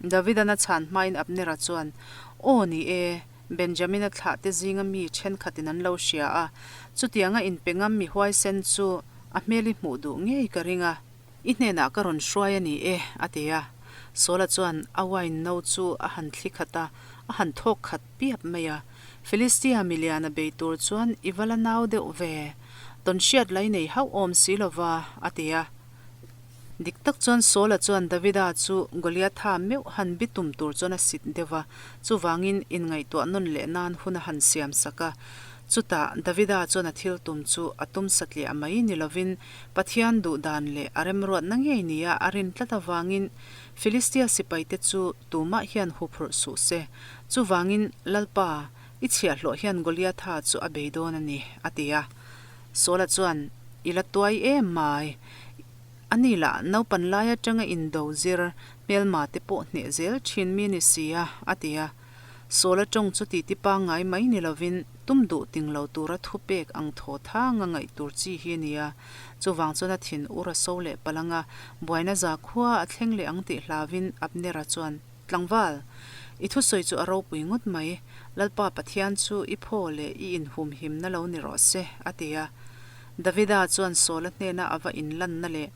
Davidan a chhan hmain Abnera chuan, Aw ni e, Benjamina thlahte zinga mi thenkhatin an lo hria a, chutianga inpe ngam mi huaisen chu. A hmel i hmuh duh ngei ka ring a. I hnenah ka rawn hruai a ni e, a ti a. Saula chuan a wine no chu a han thli khat a, a han thawk khat piap mai a. Philistia miliana bei tur chuan i va la nau deuh ve. Tawnhriat lai nei hauh awm si lo va, a ti a. Dik tak chuan Saula chuan Davida chu Goliatha meuh han bi tum tur chuan a sit deuh va, chuvangin inngaihtuah nawn leh nan hun a han siam sak a. Chutah Davida chuan a thil tum chu a tum satliah mai ni lovin Pathian duh dan leh a remruatna ngei nia a rin tlat avangin Philistia sipaite chu tumah hian huphurh suh se. Chuvangin Lalpa, i chhiahhlawh hian Goliatha chu a bei dawn a ni, a ti a. Saula chuan, I la tuai em mai. A ni lah, naupan lai atanga indo zir hmelma te pawh hneh zel thin mi ni si a, a ti a. Saula tawng chu titi pangngai mai ni lovin tum duh ting lo tura thupek ang thaw thanga ngaih tur chi hi a ni a. Chuvang chuan a thin ur a so leh palh ang a, buaina zakhua a thleng leh ang tih hlauvin Abnera chuan, Tlangval, i thusawi chu a ropui ngawt mai. Lalpa Pathian chu i phaw leh i inhumhimna lo ni rawh se, a ti a. Davida chuan Saula hnena a va inlanna leh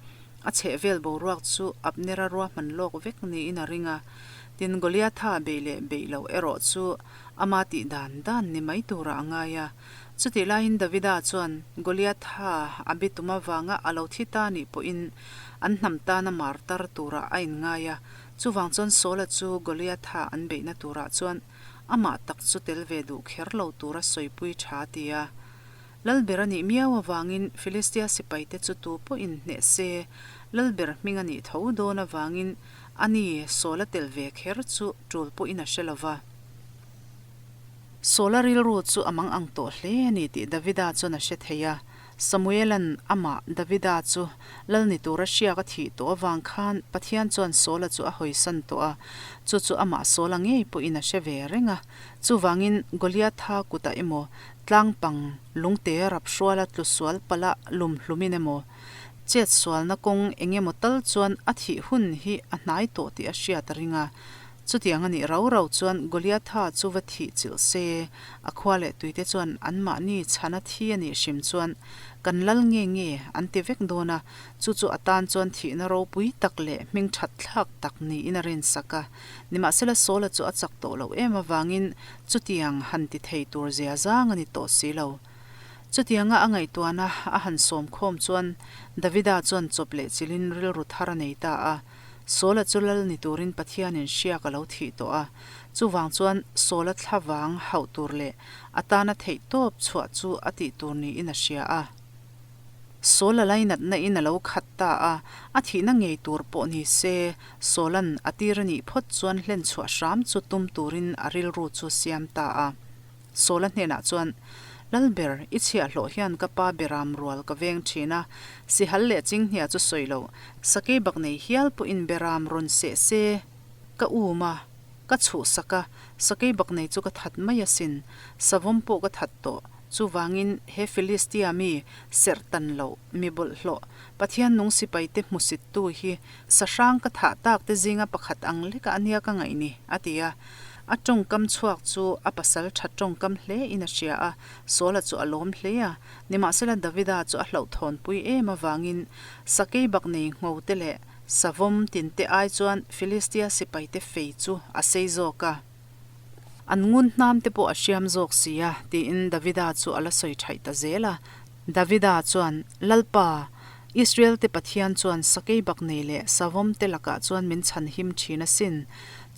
a chhehvel boruak chu Abnera ruahman lawk vek niin a ring a. Tin, Goliatha beih leh beih loh erawh chu ama tih dan dan ni mai turah a ngai a. Chutih laiin Davida chuan Goliatha a bitum avanga a lo thi ta nih pawhin an hnam tana martar turah a inngai a. Chuvang chuan Saula chu Goliatha an beihna turah chuan amah tak chu tel ve duh kher lo tura sawipui tha a ti a. Lalber a nih miau avangin Philistia sipaite chu tu pawhin hneh se, Lalber hming a nih tho dawn avangin ani Saula tel ve kher chu tul pawhin a hre lo va. Saula rilru chu a mang ang tawh hle a ni tih Davida chuan a hre thei a. Samuela'n amah, Davida chu lal ni tura hriak a thih tawh avang khan Pathian chuan Saula chu a hawisan tawh a, chu chu amah Saula ngei pawhin a hre ve reng a. Chuvangin Goliatha kutah emaw, tlangpang lungte rap hruala tlu sual palh a lum hlumin emaw, chet sualna kawng eng emaw tal chuan a thih hun hi a hnai tawh tih a hriat a ring a. Chutiang a nih rau rau chuan Goliatha chu va thih chilh se, a khua leh tuite chuan anmahni chhana thi a nih hrim chuan kan lal nge nge an ti vek dawn a, chu chu a tan chuan thihna ropui tak leh hming that thlak tak niin a rinsak a. Nimahsela Saula chu a chak tawh loh em avangin chutiang han ti thei tur zia zang a ni tawh si lo. Chutianga a ngaihtuahna a han sawm khawm chuan Davida chuan chawp leh chilhin rilru thar a nei ta a. Saula chu lal ni turin Pathianin hriak a lo thih tawh a, chuvang chuan Saula thlavang hauh tur leh a tana theih tawp chhuah chu a tih tur niin a hria a. Saula lainatna in a lo khat ta a, a thihna ngei tur pawh ni se, Saula'n a tir a nih phawt chuan hlen chhuah hram chu tum turin a rilru chu siam ta a. Saula hnenah chuan, Lalber, i chhiahhlawh hian ka pa beram rual ka veng thin a, sihal leh chinghnia chu sawi lo, sakei bak nei hial pawhin beram rawn seh se, ka um a, ka chhuhsak a, sakei bak nei chu ka that mai asin, savawm pawh ka that tawh, chuvangin he Philistia mi serh tan loh, mi bawlhhlawh, Pathian nung sipaite hmusittu hi sahrang ka thah tak te zinga pakhat ang lekah a nia ka ngaih ni, a ti a. A tawngkam chhuak chu a pasal tha tawngkam hle in a hria a, Saula chu a lawm hle a. Nimahsela Davida chu a hlauhthawnpui em avangin sakei bak nei ngho te leh savawm tin te ai chuan Philistia sipaite fei chu a sei zawk a. An ngun hnam te pawh a hriam zawk si a, tiin Davida chu a la sawi thaih ta zel a. Davida chuan, Lalpa, Israel te Pathian chuan sakei bak nei leh savawm te lakah chuan min chhan him thin asin.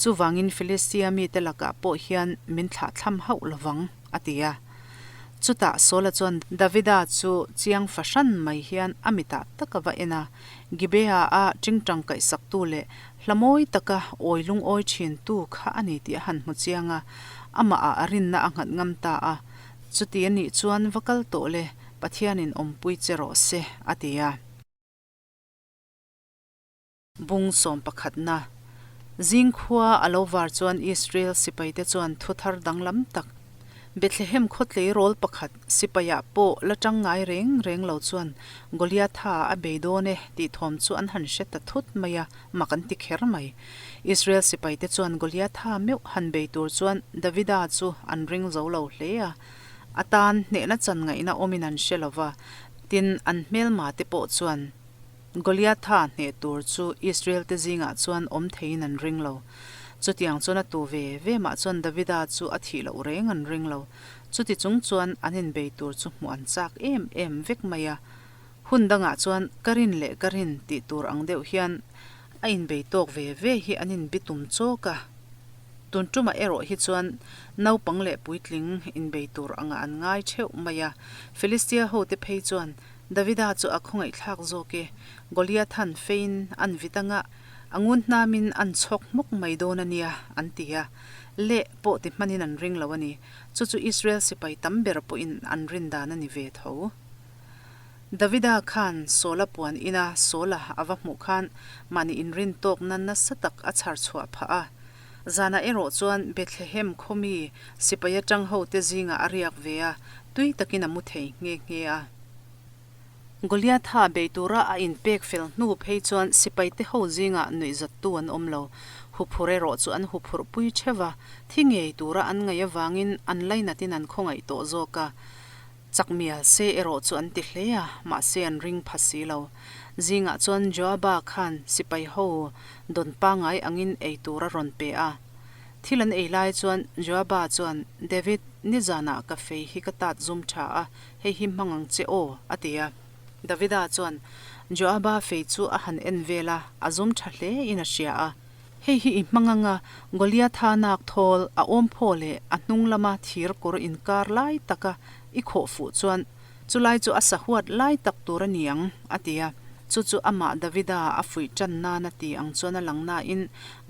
Chuvangin Philistia mite lakah pawh hian min thlahthlam hauh lovang, a ti a. Chutah Saula chuan Davida chu chiang fahran mai hian a mitah tak a va en a, Gibeah-a tingtang kaihsaktu leh hla mawi taka awi lungawi thintu kha a ni tih a han hmu chiang a, amahah a rinna a nghat ngam ta a. Chuti a nih chuan va kal tawh le, Pathianin awmpui che rawh se, a ti a. Bung sawm pakhatna, Zingkhua a lo var chuan Israel sipaite chuan thu thar danglam tak, Bethlehem khawtleirawl pakhat sipaiah pawh la tang ngai reng reng lo chuan Goliatha a bei dawn e tih thawm chu an han hre ta thut mai a, mak an ti kher mai. Israel sipaite chuan Goliatha meuh han bei tur chuan Davida chu an ring zo lo hle a. A tan hnehna chan ngaihna awmin an hre lo va. Tin, an hmelma te pawh chuan Goliatha hneh tur chu Israel te zingah chuan awm theiin an ring lo. Chutiang chuan a tu ve ve mah chuan Davida chu a thih loh reng an ring lo. Chuti chung chuan an inbei tur chu hmuh an chak em em vek mai a. Hun dangah chuan ka rin leh ka rin tih tur ang deuh hian a inbei tawk ve ve hi an inbitum chawk a. Tun tumah erawh hi chuan naupang leh puitling inbei tur angah an ngai theuh mai a. Filistia hote phei chuan Davida chu a khawngaihthlak zawk e, Goliathan fein an vit anga a ngun hnamin an chhawk hmawk mai dawn a nia, an ti a. Leh pawh ti hmanin an ring lo a ni. Chu chu Israel sipai tam ber pawhin an rin dan a ni ve tho. Davida khan Saula puan ina Saula a va hmuh khan mahni inrin tawkna nasa tak a chhar chhuah phah a. Zanah erawh chuan Bethlehem khaw mi sipai atang hote zingah a riak ve a, tui takin a mu thei nghe nghe a. Goliatha bei tura a inpek fel hnu phei chuan sipaite ho zingah nuihzattu an awm lo. Huphur erawh chu an huphurh pui theuh va, thi ngei tura an ngaih avangin an lainatin an khawngaih tawh zawk a. Chak mial se erawh chu an ti hle a, mahse an ring pha si lo. Zingah chuan Joaba khan sipai ho dawn pangai angin ei tur a rawn pe a. Thil an ei lai chuan Joaba chuan, David, nizanah ka fei hi ka tat zum tha a, hei hi hmang ang che aw, a ti a. Davida chuan Joaba fei chu a han en vel a, a zum tha hle in a hria a. Hei hi i hmang anga Goliatha nak thawl a awm phaw leh a hnung lama thir kawr inkar lai taka i khawh fuh chuan chulai chu a sahuat lai tak tur a ni ang, a ti a. Chu chu amah Davida a fuih tan nan a ti ang chuan a lang nain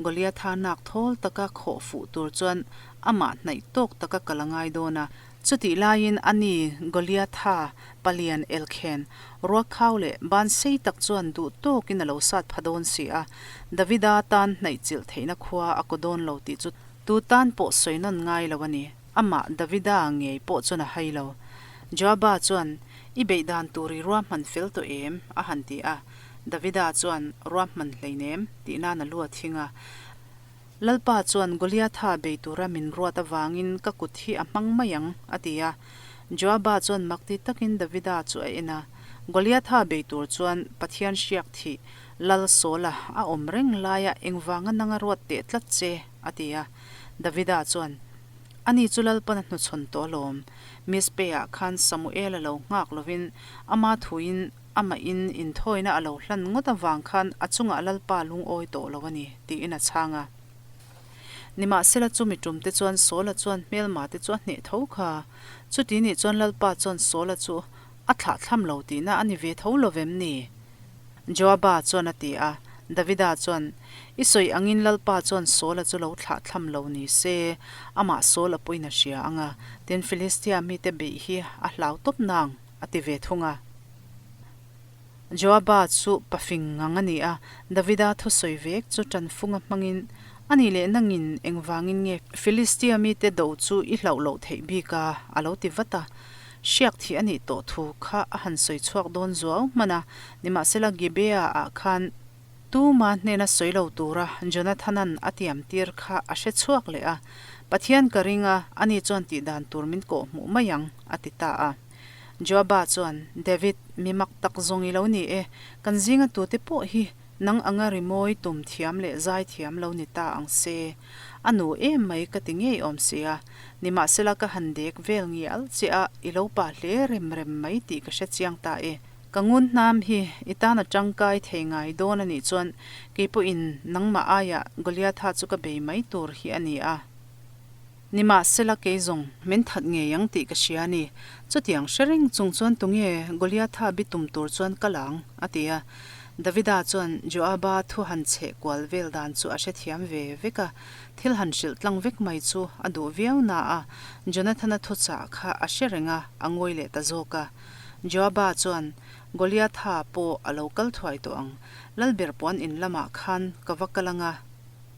Goliatha nak thawl taka khawh fuh tur chuan amah hnaih tawk taka kal a ngai dawn a. Chutih laiin a ni Goliatha palian elkhen ruakhau leh ban sei tak chuan duh tawkin a lo sat pha dawn si a, Davida tan hnaihchilh theihna khua a kaw dawn lo tih chu tu tan pawh sawi nawn ngai lo a ni. Amah Davida ngei pawh chuan a hai lo. Joaba chuan, I beih dan tur i ruahman fel tawh em? a han ti a. Davida chuan, Ruahman hleinem, tih nan a lu a thing a. Lalpa chuan Goliatha bei tura min ruat avangin ka kut hi a hmang mai ang, a ti a. Joaba chuan makti takin Davida chu a en a. Goliatha bei tur chuan Pathian hriak thih Lal Saula a awm reng laia engvanga nanga ruat teh tlat che, a ti a. Davida chuan, Ani chu Lalpan a hnuchhawn tawh alawm. Mizpeh-ah khan Samuel-a lo nghak lovin ama thuin Amahin inthawina a lo hlan ngawt avang khan a chungah Lalpa lungawi tawh lo a ni, tiin a chhang a. Nimahsela chumi tumte chuan Saula chuan hmelma te chu a hneh tho kha. Chuti nih chuan Lalpa chuan Saula chu a thlahthlam lo tihna a ni ve tho lo vem ni? Joaba chuan a ti a. Davida chuan, I sawi angin Lalpa chuan Saula chu lo thlahthlam lo ni se, amah Saul a pawhin a hria ang a, tin Filistia mite beih hi a hlau tawp nang, a ti ve thung a. Joaba chu pafing ngang a ni a, Davida thusawi vek chu tanfunga hmangin, A nih leh nangin engvangin nge Filistia mite do chu i hlauh loh theih bik a? a lo ti vat a. Hriak thih a nih tawh thu kha a han sawi chhuak dawn zuau hman a, nimahsela Gibea-ah khan tuma hnena sawi lo tura Jonathana'n a tiam tir kha a hre chhuak leh a, Pathian ka ring a, ani chuan tihdan tur min kawh hmuh mai ang, a ti ta a. Joaba chuan, David, mi mak tak zawng i lo ni e, kan zinga tute pawh hi nang anga rimawi tum thiam leh zai thiam lo ni ta ang se. A nu em mai ka ti ngei awm si a, nimahsela ka han dek vel ngial che a, i lo pa hle rem rem mai tih ka hre chiang ta e. Ka ngun hnam hi i tan a tangkai thei ngai dawn a nih chuan kei pawhin nangmah aiah Goliatha chu ka bei mai tur hi a ni a. Nimahsela kei zawng min that ngei ang tih ka hria a ni. Chutiang hre reng chung chuan tunge Goliatha bi tum tur chuan kal ang? a ti a. Davida chuan Joaba thu han chheh kual vel dan chu a hrethiam ve vek a, thil han hrilh tlang vek mai chu a duh viau na a, Jonathana thuchah kha a hre reng a, a ngawi leh ta zawk a. Joaba chuan, Goliatha pawh a lo kal thuai tawh ang, Lalber puan in lamah khan ka va kal ang a,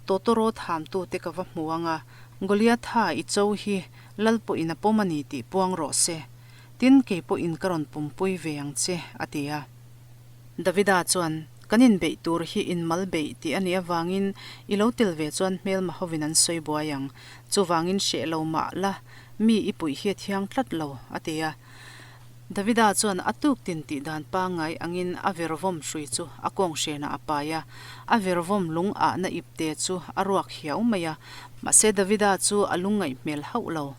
Totoro thamtute ka va hmu ang a, Goliatha i cho hi Lal pawhin a pawm a ni tih puang rawh se. Tin, kei pawhin ka rawn pumpui ve ang che, a ti a. Davida chuan, Kan inbeih tur hi inmal beih tih a nih avangin i lo tel ve chuan hmelma hovin an sawi buai ang. Chuvangin hreh lo mah la, mi i puih hi a thiang tlat lo, a ti a. Davida chuan a tuk tin tih dan pangngai angin a virvawm hrui chu a kawng hrenah a pai a, a virvawm lung ahna ipte chu a ruak hiau mai a, mahse Davida chu a lungngaih hmel hauh lo.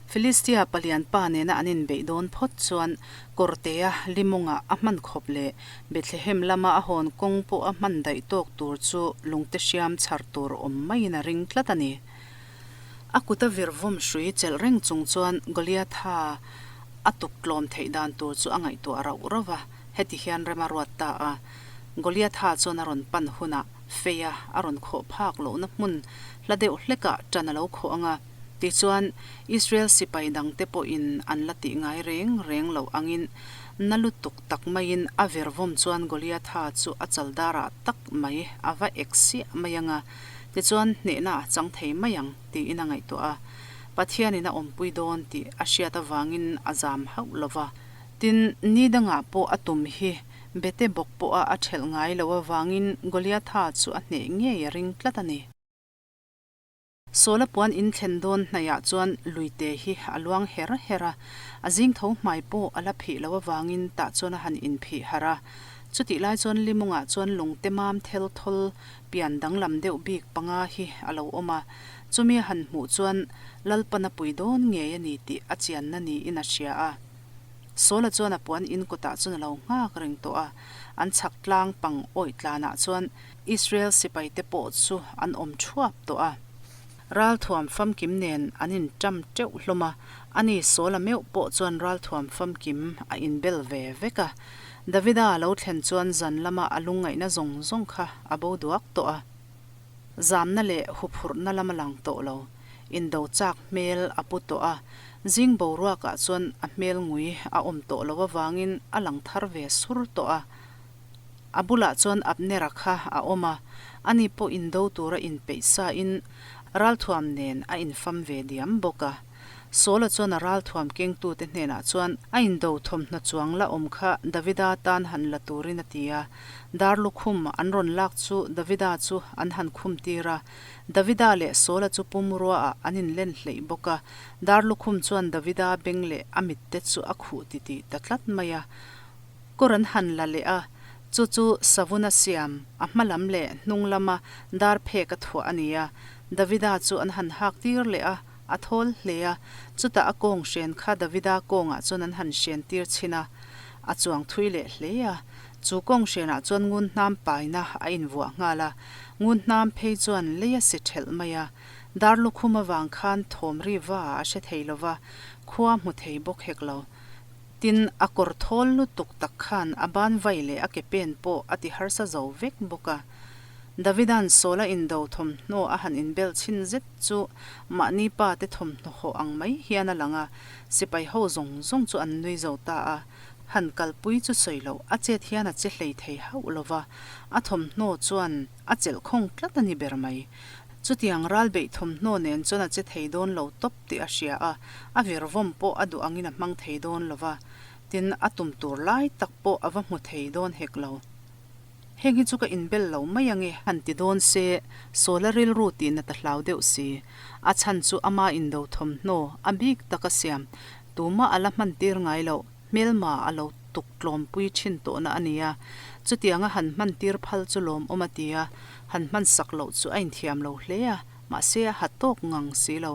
Filistia palian pa nena an inbeih dawn phawt chuan Kawrtea limawngah a hman khawp leh Bethlehem lama a hawn kawng pawh a hman daih tawk tur chu lungte hriam chhar tur awm maiin a ring tlat a ni. A kuta virvawm hrui chelh reng chung chuan Goliatha a tuk tlawm theih dan tur chu a ngaihtuah rauh rauh va, heti hian rem a ruat ta a. Goliatha chuan a rawn pan hunah feia a rawn khawh phak lohna hmun hla deuh hlekah ṭan a lo khawh ang a. Tichuan, Israel sipai dangte pawhin an la tih ngai reng reng loh angin na lutuk tak maiin a virvawm chuan Goliatha chu a chaldarah tak mai a va ek siah mai ang a, tichuan hnehna a chang thei mai ang tiin a ngaihtuah a. Pathianin a awmpui dawn tih a hriat avangin a zam hauh lo va. Tin, ni dangah pawh a tum hi bete bawk pawha a ṭhelh ngai loh avangin Goliatha chu a hneh ngei a ring tlat a ni. Sawla puan in thlen dawn hnaihah chuan luite hi a luang her her a, a zing tho hmai pawh a la phih loh avangin tah chuan a han inphih harh a. Chutih lai chuan limungah chuan lungte mam thel thawl pian danglam deuh bik panga hi a lo awm a, chumi a han hmuh chuan Lalpan a pui dawn ngei a ni tih a chianna niin a hria a. Sawla chuan a puan in kawtah chuan a lo nghak reng tawh a, an chhak tlang pang awih tlanah chuan Israel sipaite pawh chu an awm thuap tawh a. Ralthuam famkim nen an inṭam teuh hlawm a, ani Sawla meuh pawh chuan ralthuam famkim a inbel ve vek a. Davida a lo thlen chuan zan lama a lungngaihna zawng zawng kha a bo duak tawh a. Zamna leh huphurhna lam a lang tawh lo. Indo chak hmel a pu tawh a, zing boruakah chuan a hmel ngui a awm tawh loh avangin a lang thar ve sur tawh a. A bulah chuan Abnera kha a awm a, ani pawh indo tura inpeih sain ralthuam nen a infam ve diam bawk a. Saula chuan a ralthuam kengtute hnenah chuan a indo thawmhnaw chuang la awm kha Davida tan han la turin a ti a. Dar lukhum an rawn lak chu Davida chu an han khum tir a. Davida leh Saula chu pumruaah an inlen hleih bawk a. Dar lukhum chuan Davida beng leh a mitte chu a khuh titih ta tlat mai a. Kawr an han la leh a, chu chu savun a siam, a hma lam leh hnung lama dar phek a thuah a ni a. Davida chu an han hak tir leh a, a thawl hle a, chutah a kawng hren kha Davida kawngah chuan an han hren tir chhin a, a chuang thui leh hle a. Chu kawng hrenah chuan ngun hnam paina a invuah nghal a, ngun hnam phei chuan lei a si thelh mai a. Dar lukhum avang khan thawm ri va a hre thei lo va, khua hmu thei bawk hek lo. Tin, a kawr thawl lutuk tak khan a ban vai leh a ke pen pawh a ti harsa zo vek bawk a. Davida'n Saula indo thawmhnaw a han inbel chhin zet chu mahni pa te thawmhnaw hawh ang mai hian a lang a, sipai ho zawng zawng chu an nui zo ta a. Han kalpui chu sawi loh a chet hian a che hlei thei hauh lo va, a thawmhnaw chuan a chelh khawng tlat a ni ber mai. Chutiang ral beih thawmhnaw nen chuan a che thei dawn lo tawp tih a hria a, a virvawm pawh a duh angin a hmang thei dawn lo va, tin a tum tur lai tak pawh a va hmu thei dawn hek lo. Heng hi chu ka inbel lo mai ange han ti dawn se, Sawla rilru tihna ta hlau deuh si. A chhan chu ama indo thawmhnaw a bik taka siam, tumah a la hman tir ngai loh. Hmelma a lo tuk tlawmpui thin tawhna a ni a, chutianga han hman tir phal chu lawmawm a ti a, han hman sak loh chu a inthiam lo hle a, mahse a ha tawk ngang si lo.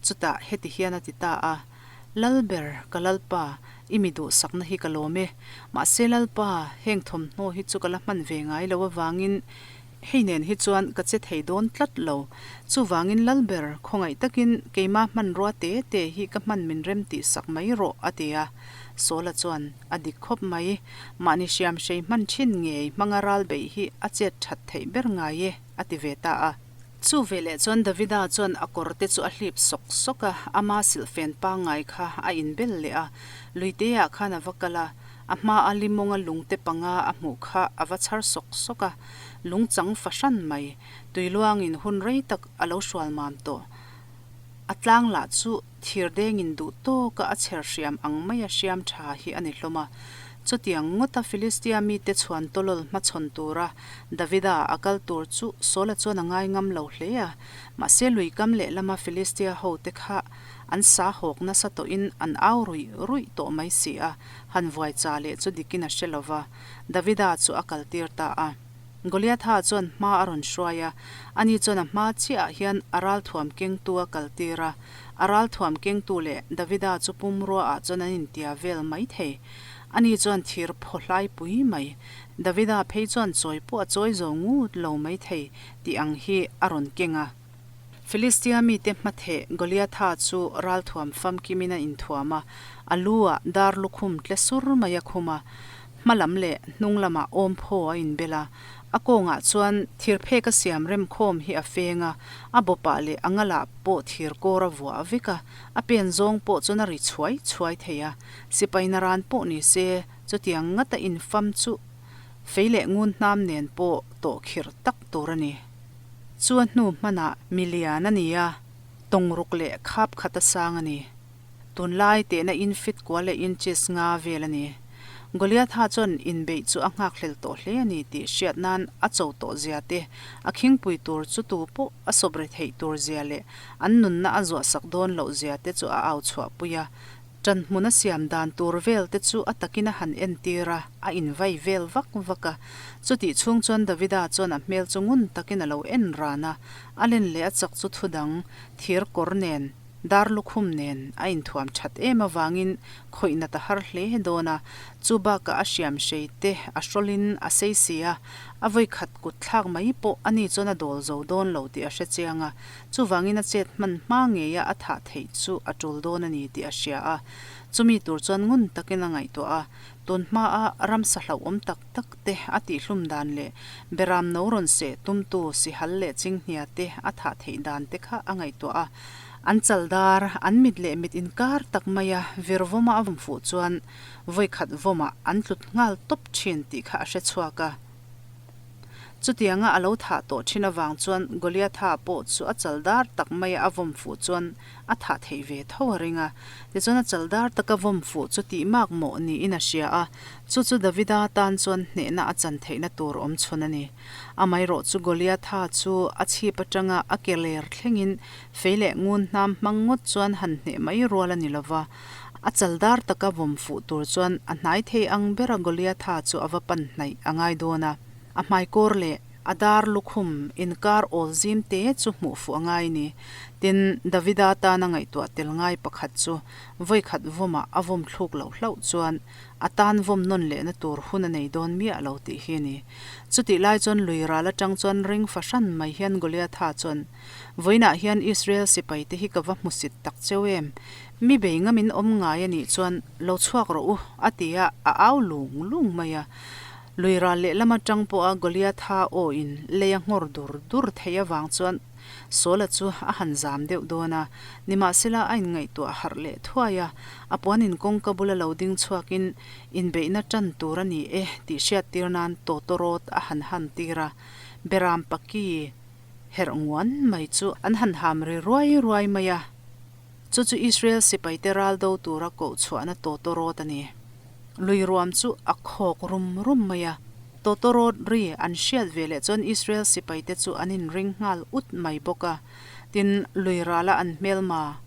Chutah heti hian a ti ta a, Lalber, ka Lalpa, i mi duhsakna hi ka lawm e. Mahse Lalpa, heng thawmhnaw hi chu ka la hman ve ngai lo avangin Hei nen hi chuan ka che thei dawn tlat lo. Chuvangin Lalber, khawngaih takin keima hmanrua te te hi ka hman min rem tih sak mai rawh, a ti a. Sawla chuan, A dik khawp mai. Mahni hriam hrei hman thin ngei hmanga ral beih hi a chet that theih ber ngai e, a ti ve ta a. Chu veleh chuan Davida chuan a kawr te chu a hlip sawk sawk a, ama silhfen pangngai kha a inbel leh a. Luiteah khan a va kal a, A hmaa limawnga lungte panga a hmuh kha a va chhar sawk sawk a, lungchang fahran mai, tuiluangin hun rei tak a lo hrual mam tawh. A tlang lah chu thir dengin duh tawka a chher hriam ang maia hriam tha hi a ni hlawm a. Chutiang ngawta Filistia mite chhuan tawlawl hmachhawn tura Davida a kal tur chu Saula chuan a ngai ngam lo hle a. Mahse lui kam lehlama Filistia hote kha an sa hawk nasa tawhin an au ruih ruih tawh mai si a, han vuai cha leh chu dikin a hre lo va, Davida chu a kaltir ta a. Goliatha chuan hma a rawn hruai a, ani chuan a hma chiahah hian a ralthuam kengtu a kaltir a, a ralthuam kengtu leh Davida chu pumruaah chuan an intia vel mai thei. Ani chuan thir phaw hlai pui mai, Davida phei chuan chawi pawh a chawi zo ngut lo mai thei tih ang hi a rawn keng a. Filistia mite hmatheh Goliatha chu ralthuam famkimin a inthuam a, a lu ah dar lukhum tle sur mai a khum a, hma lam leh hnung lamah awm phaw a inbel a, a kawngah chuan thir phek a siam rem khawm hi a feng a, a bawpah leh a ngalah pawh thir kawr a vuah vek a, a pen zawng pawh chuan a ri chhuai chhuai thei a, sipai naran pawh ni se chutiang ngata infam chu fei leh ngun hnam nen pawh tawh khirh tak tur a ni. Chu a hnu hmanah milian a ni a, tawngruk leh khap khat a sang a ni. Tunlai tehna in fit kual leh inches nga vel a ni. Goliatha chuan inbeih chu a nghakhlel tawh hle a ni tih hriat nan a cho tawh zia te, a khingpui tur chu tu pawh a sawp re theih tur zia leh an nunna a zuahsak dawn loh zia te chu a au chhuahpui a. Ṭan hmun a siam dan tur vel te chu a takin a han entir a, a invai vel vak vak a. Chutih chhung chuan Davida chuan a hmel chu ngun takin a lo en ran a, a len leh a chak chu thu dang, thir kawr nen, dar lukhum nen a inthuam ṭhat em avangin khawih nat a har hle dawn a. Chu bakah a hriam hrei te a hrawlin a sei si a, a vawikhat kut thlak mai pawh ani chuan a dawl zo dawn lo tih a hre chiang a. Chuvangin a chet hman hma ngeia a thah theih chu a tul dawn a ni tih a hria a. Chumi tur chuan ngun takin a ngaihtuah a, tun hmaa ramsa hlauhawm tak tak te a tihhlum dan leh beram no rawn seh tumtu sihal leh chinghnia te a thah theih dan te kha a ngaihtuah a. An chal dar, an mit leh mit inkar tak maia vir vawma a vawm fuh chuan vawikhat vawmah an tlut nghal tawp thin tih kha a hre chhuak a. Chutianga a lo thah tawh thin avang chuan Goliatha pawh chu a chal dar tak maia a vawm fuh chuan a thah theih ve tho a ring a. Tichuan a chal dar taka vawm fuh chu tih mak mawh niin a hria a, chu chu Davida tan chuan hnehna a chan theihna tur awm chhun a ni. Amaherawh chu Goliatha chu a chhip atanga a ke ler thlengin fei leh ngun hnam hmang ngawt chuan han hneh mai rual a ni lova. A chal dar taka vawm fuh tur chuan a hnai thei ang bera Goliatha chu a va pan hnaih a ngai dawn a. A hmaikawr leh a dar lukhum inkar awl zim te chu hmuh fuh a ngai ni. Tin, Davida tana ngaihtuah tel ngai pakhat chu vawikhat vawmah a vawm thluk loh hlauh chuan a tan vawm nawn lehna tur hun a nei dawn miah lo tih hi a ni. Chutih lai chuan lui ral atang chuan ring fahran mai hian Goliatha chuan, Vawiinah hian Israel sipaite hi ka va hmusit tak cheu em? Mi bei ngamin awm ngai a nih chuan lo chhuak rawh u, a ti a, a au lung lung mai a. Lui ral lehlam atang pawha Goliatha aw in lei a nghawr dur dur theih avang chuan Saula chu a han zam deuh dawn a, nimahsela a inngaihtuah harh leh thuai a, a puanin kawngka bula lo ding chhuakin inbeihna tan tur a ni e tih hriattir nan tawtawrawt a han han tir a, Beram Paki herh nguan mai chu an han ham ri ruai ruai mai a. Chu chu Israel sipaite ral do tura koh chhuahna tawtawrawt a ni. Lui ruam chu a khawk rum rum mai a. Tawtawrawt ri an hriat ve leh chuan Israel sipaite chu an inring nghal ut mai bawk a. Tin, lui rala an hmelma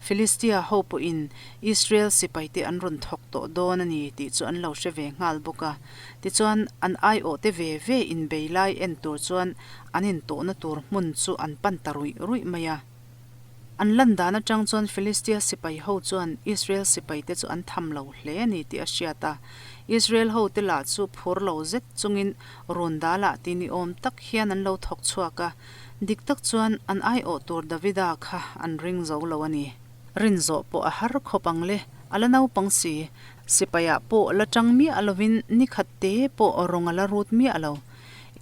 Filistia ho pawhin Israel sipaite an rawn thawk tawh dawn a ni tih chu an lo hre ve nghal bawk a. Tichuan, an aiawhte ve ve inbei lai en tur chuan an intawhna tur hmun chu an pan ta ruih ruih mai a. An lan dan atang chuan Filistia sipai ho chuan Israel sipaite chu an tham lo hle a ni tih a hriat a. Israel hote lah chu phur lo zet chungin run dalah ti ni awm tak hian an lo thawk chhuak a. Dik tak chuan an aiawh tur Davida kha an ring zo lo a ni. Rin zawh pawh a har khawp ang le, a la naupang si. Sipaiah pawh la tang miah lovin ni khat te pawh rawng a la rut miah lo.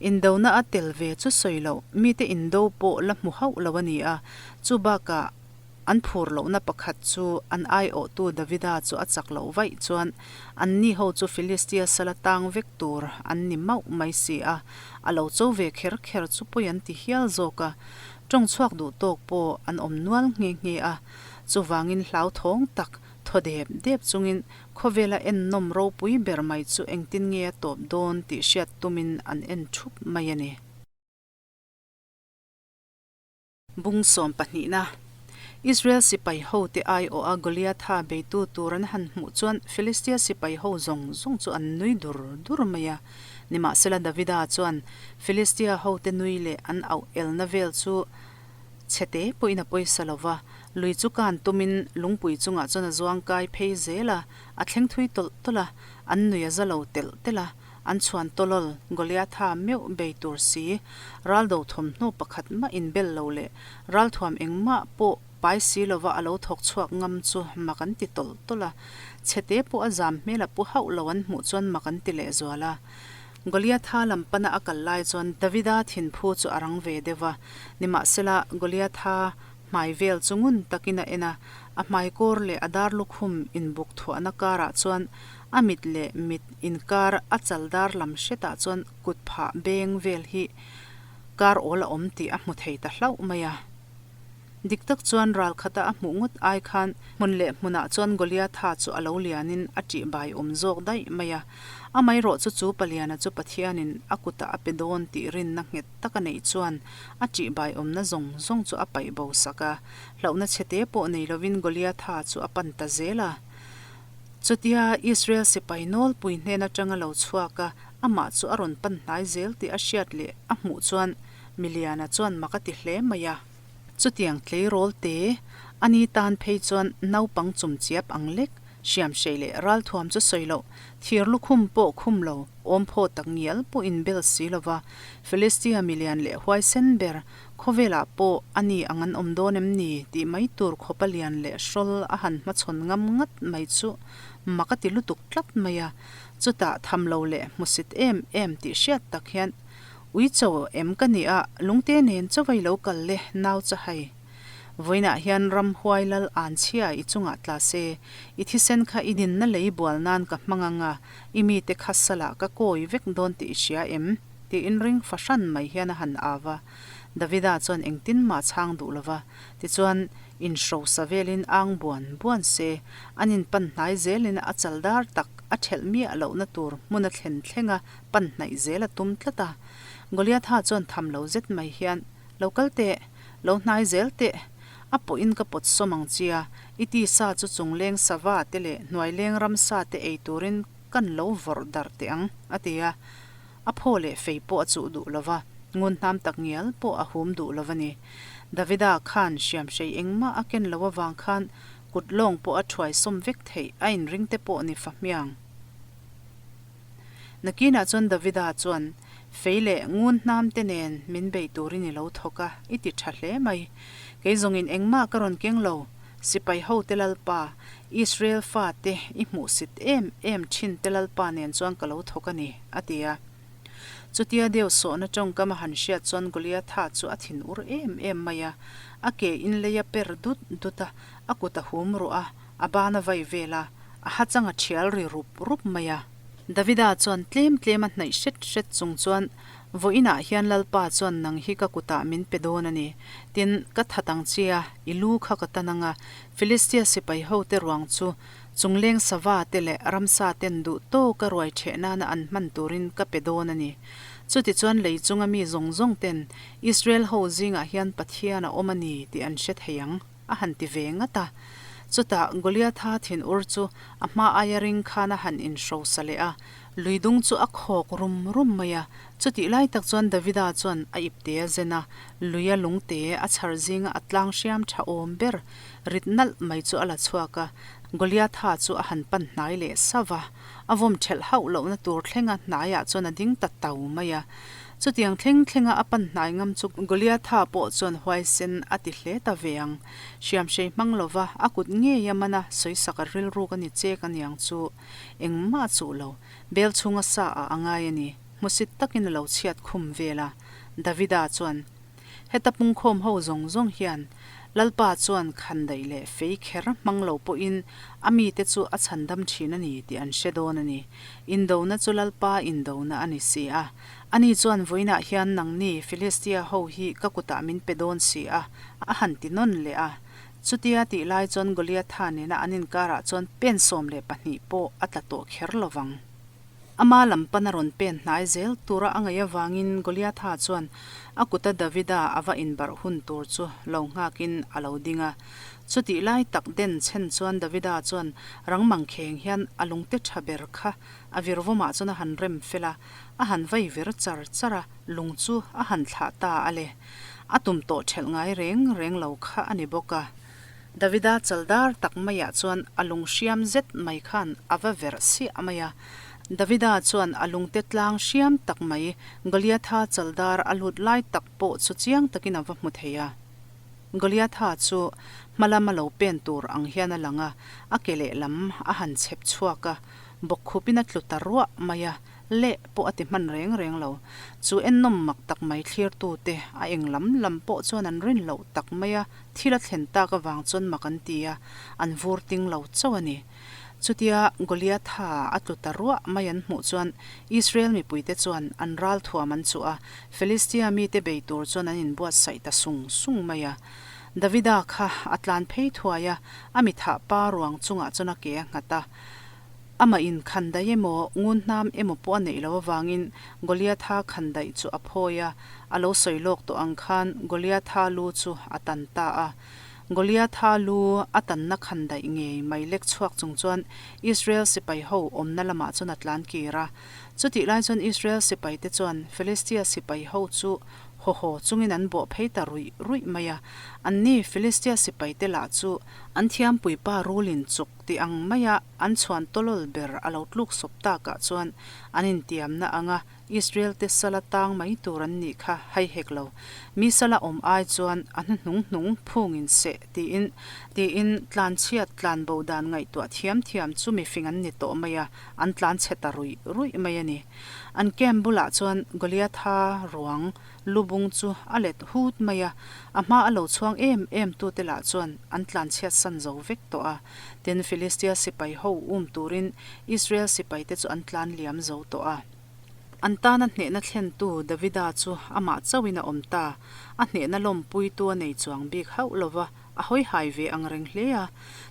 Indona a tel ve chu sawi loh, mite indo pawh la hmu hauh lo a ni a, chu bakah an phur lohna pakhat chu an aiawhtu Davida chu a chak loh vaih chuan anni ho chu Filistia sala tang vek tur an ni mauh mai si a, a lo cho ve kher kher chu pawi an ti hial zawk a, tawng chhuak duh tawk pawh an awm nual nghe nghe a, chuvangin hlauthawng tak. Thaw dep dep chungin khawvela ennawm ropui ber mai chu engtin nge a tawp dawn tih hriat tumin an en thup mai a ni. Bung sawm pahnihna, Israel sipai hote aiawha Goliatha beitu tur an han hmuh chuan Filistia sipai ho zawng zawng chu an nui dur dur mai a. Nimahsela Davida chuan Filistia hote nui leh an auh elna vel chu chhete pawhin a pawisa lo va, lui chu kan tumin lungpui chungah chuan a zuang kai phei zel a, a thleng thui tawlh tawlh a, an nui a za lo telh telh a. An chhuan tawlawl Goliatha meuh bei tur si, raldo thawmhnaw pakhat mah inbel lo leh ralthuam engmah pawh pai si lova a lo thawk chhuak ngam chu mak an ti tawlh tawlh a. Chhete pawh a zam hmel a pu hauh lo an hmuh chuan mak an ti lehzual a. Goliatha lam pana a kal lai chuan Davida thinphu chu a rang ve deuh va, nimahsela Goliatha hmai vel chu ngun takin a en a, a hmai kawr leh a dar lukhum inbuk thuahna karah chuan A mit leh mit inkar a chal dar lam hretah chuan kut phah beng vel hi kar awl a awm tih a hmu thei ta hlauh mai a. Dik tak chuan ral khata a hmuh ngawt ai khan hmun leh hmunah chuan Goliatha chu a lo lianin a ṭih bai awm zawk daih mai a. Amaherawhchu chu Paliana chu Pathianin a kutah a pe dawn tih rinna nghet tak a neih chuan a ṭih bai awmna zawng zawng chu a paih bo sak a. Hlauhna chhete pawh nei lovin Goliatha chu a pan ta zel a. Chutia Israel sipai nawlpui hnen atanga lo chhuak a, amah chu a rawn pan hnai zel tih a hriat leh a hmuh chuan Miliana chuan mak a ti hle mai a. Chutiang tleirawl te, ani tan phei chuan naupang chum chiap ang lek, hriamhrei leh ralthuam chu sawi loh, thir lukhum pawh khum lo, awmphaw tak ngial pawh inbel si lova, Philistia milian leh huaisen ber Khawvelah pawh a ni ang an awm dawn em ni tih mai tur khawpa lian leh hrawl a han hmachhawn ngam ngat mai chu mak a ti lutuk tlat mai a, chutah tham lo leh hmusit em em tih hriat tak hian Uicho em ka nih a, lungte nen chawei lo kal le nau chahai. Vawiinah hian ramhuai lal an chhia i chungah tla se, i thisen kha i dinna lei bual nan ka hmang ang a, i mite kha salah ka kawi vek dawn tih i hria em? Tiin ring fahran mai hian a han au a. Davida chuan engtin mah chhang duh lo va, tichuan inhrosa velin ang buan buan se, an inpan hnai zelin a chal dar tak a thelh miah lohna tur hmun a thlen thlenga pan hnaih zel a tum tlat a. Goliatha chuan tham lo zet mai hian, Lo kal teh, lo hnai zel teh, a pawhin ka pawt sawm ang chia, i tisa chu chungleng sava te leh hnuaileng ramsa te ei turin kan lo vawrh darh teh ang, a ti a. A phaw leh fei pawh a chuh duh lo va, ngun hnam tak ngial pawh a hum duh lo a ni. Davida khan hriamhrei engmah a ken lo avang khan kut lawng pawh a thuai sawm vek theih a inring te pawh ni fa hmiang. Nakinah chuan Davida chuan, Fei leh ngun hnam te nen min bei turin i lo thawk a, i ti tha hle mai. Kei zawngin engmah ka rawn keng lo, sipai hote Lalpa, Israel fate i hmuhsit em em thin te Lalpa nen chuan ka lo thawk a ni, a ti a. Chutia deuh sawhna tawngkam a han hriat chuan Goliatha chu a thin ur em em mai a, a ke in lei a per dut dut a, a kut a hum ruah a, a ban a vai vel a, a hachang a thial ri rup rup mai a. Davida chuan tlem tlem a hnaih hret hret chung chuan, Vawiinah hian Lalpa chuan nang hi ka kutah min pe dawn a ni. Tin, ka that ang che a, i lu kha ka tan ang a, Filistia sipai hote ruang chu chungleng sava te leh ramsa ten duh tawka ruai ṭheh nana an hman turin ka pe dawn a ni. Chutichuan lei chunga mi zawng zawng ten Israel ho zingah hian Pathian a awm a ni tih an hre thei ang, a han ti ve ngat a. Chutah Goliatha thinur chu a hma aia ring khan a han inhrosa leh a, lui dung chu a khawk rum rum mai a. Chutih lai tak chuan Davida chuan a ipte a zen a, luia lungte a chhar zinga a tlang hriam tha awm ber rit nalh mai chu a la chhuak a, Goliatha chu a han pan hnai leh sauh a, a vawm thelh hauh lohna tur thlenga hnaiah chuan a ding ta tau mai a. Chutiang thleng thlenga a pan hnai ngam chu Goliatha pawh chuan huaisen a ti hle ta ve ang. Hriamhrei hmang lova a kut ngei a man a, sawisak a rilruk a ni chek aniang chu engmah a chuh lo, bel chhunga sa ah a ngai a ni. Hmusit takin a lo chhiat khum vel a. Davida chuan, Heta pungkhawm ho zawng zawng hian Lalpa chuan khandaih leh fei kher hmang lo pawhin a mite chu a chhandam thin a ni tih an hre dawn a ni. Indona chu Lalpa indona a ni si a. Ani chuan vawiinah hian nangni Filistia ho hi ka kutah min pe dawn si a, a han ti nawn leh a. Chutia tih lai chuan Goliatha nena an inkarah chuan pen 12 pawh a tla tawh kher lo vang. Ama lam pan a rawn pen hnai zel tura a ngaih avangin Goliatha chuan a kuta Davida a va inbarh hun tur chu lo nghakin a lo ding a. Chutih lai tak den chhen chuan Davida chuan rang mangkheng hian a lungte tha ber kha a virvawmah chuan a han rem fel a, a han vai vir char char a, lung chu a han thlah ta a le. A tum tawh ṭhelh ngai reng reng lo kha a ni bawk a. Davida chaldar tak maiah chuan a lung hriam zet mai khan a va verh siah mai a. Davida chuan a lungte tlang hriam tak mai Goliatha chaldar a lut lai tak pawh chu chiang takin a va hmu thei a. Goliatha chu hma lama lo pen tur ang hian a lang a, a ke lehlam a han chhep chhuak a, bawkkhupin a tlu ta ruah mai a, leh pawh a ti hman reng reng lo. Chu ennawm mak tak mai thlirtute a eng lam lam pawh chuan an rin loh tak mai a, thil a thlen tak avang chuan mak an ti a, an vur ting lo chauh a ni. Chutia Goliatha a tlu ta ruah mai an hmuh chuan Israel mipuite chuan an ral thuam an chuh a, Philistia mite bei tur chuan an inbuatsaih ta sung sung mai a. Davida kha a tlan phei thuai a, a mithah pa ruang chungah chuan a ke a nghat a. Amah in khandaih emaw, ngun hnam emaw pawh a neih loh avangin Goliatha khandaih chu a phawi a, a lo sawi lawk tawh ang khan Goliatha lu chu a tan ta a. Goliatha lu a tanna khandaih ngei mai lek chhuak chung chuan Israel sipai ho awmna lamah chuan a tlan kir a. Chutih lai chuan Israel sipaite chuan Philistia sipai ho chu haw haw chungin an bawh phei ta ruih ruih mai a. Anni Philistia sipaite lah chu an thiampuipa rulin chuk Ti ang maia an chhuan tawlawl ber a lo tluk sawp takah chuan an intiamna anga Israel te sala tang mai tur an nih kha hai hek lo. Mi sala awm ai chuan a hnuhnung hnung phungin seh tiin tiin tlanchhiat tlanbo dan ngaihtuah thiam thiam chu mifing an ni tawh mai a, an tlanchhe ta ruih ruih mai a ni. An camp bulah chuan Goliatha ruang Lu bung chu a let hut mai a, a hma a lo chhuang em em tute lah chuan an tlanchhiat san zo vek tawh a. Tin, Filistia sipai ho um turin Israel sipaite chu an tlan liam zo tawh a. An tana hnehna thlentu Davida chu amah chauhin a awm ta, a hnehna lawmpuitu a nei chuang bik hauh lo va, a hawi hai ve ang reng hle a.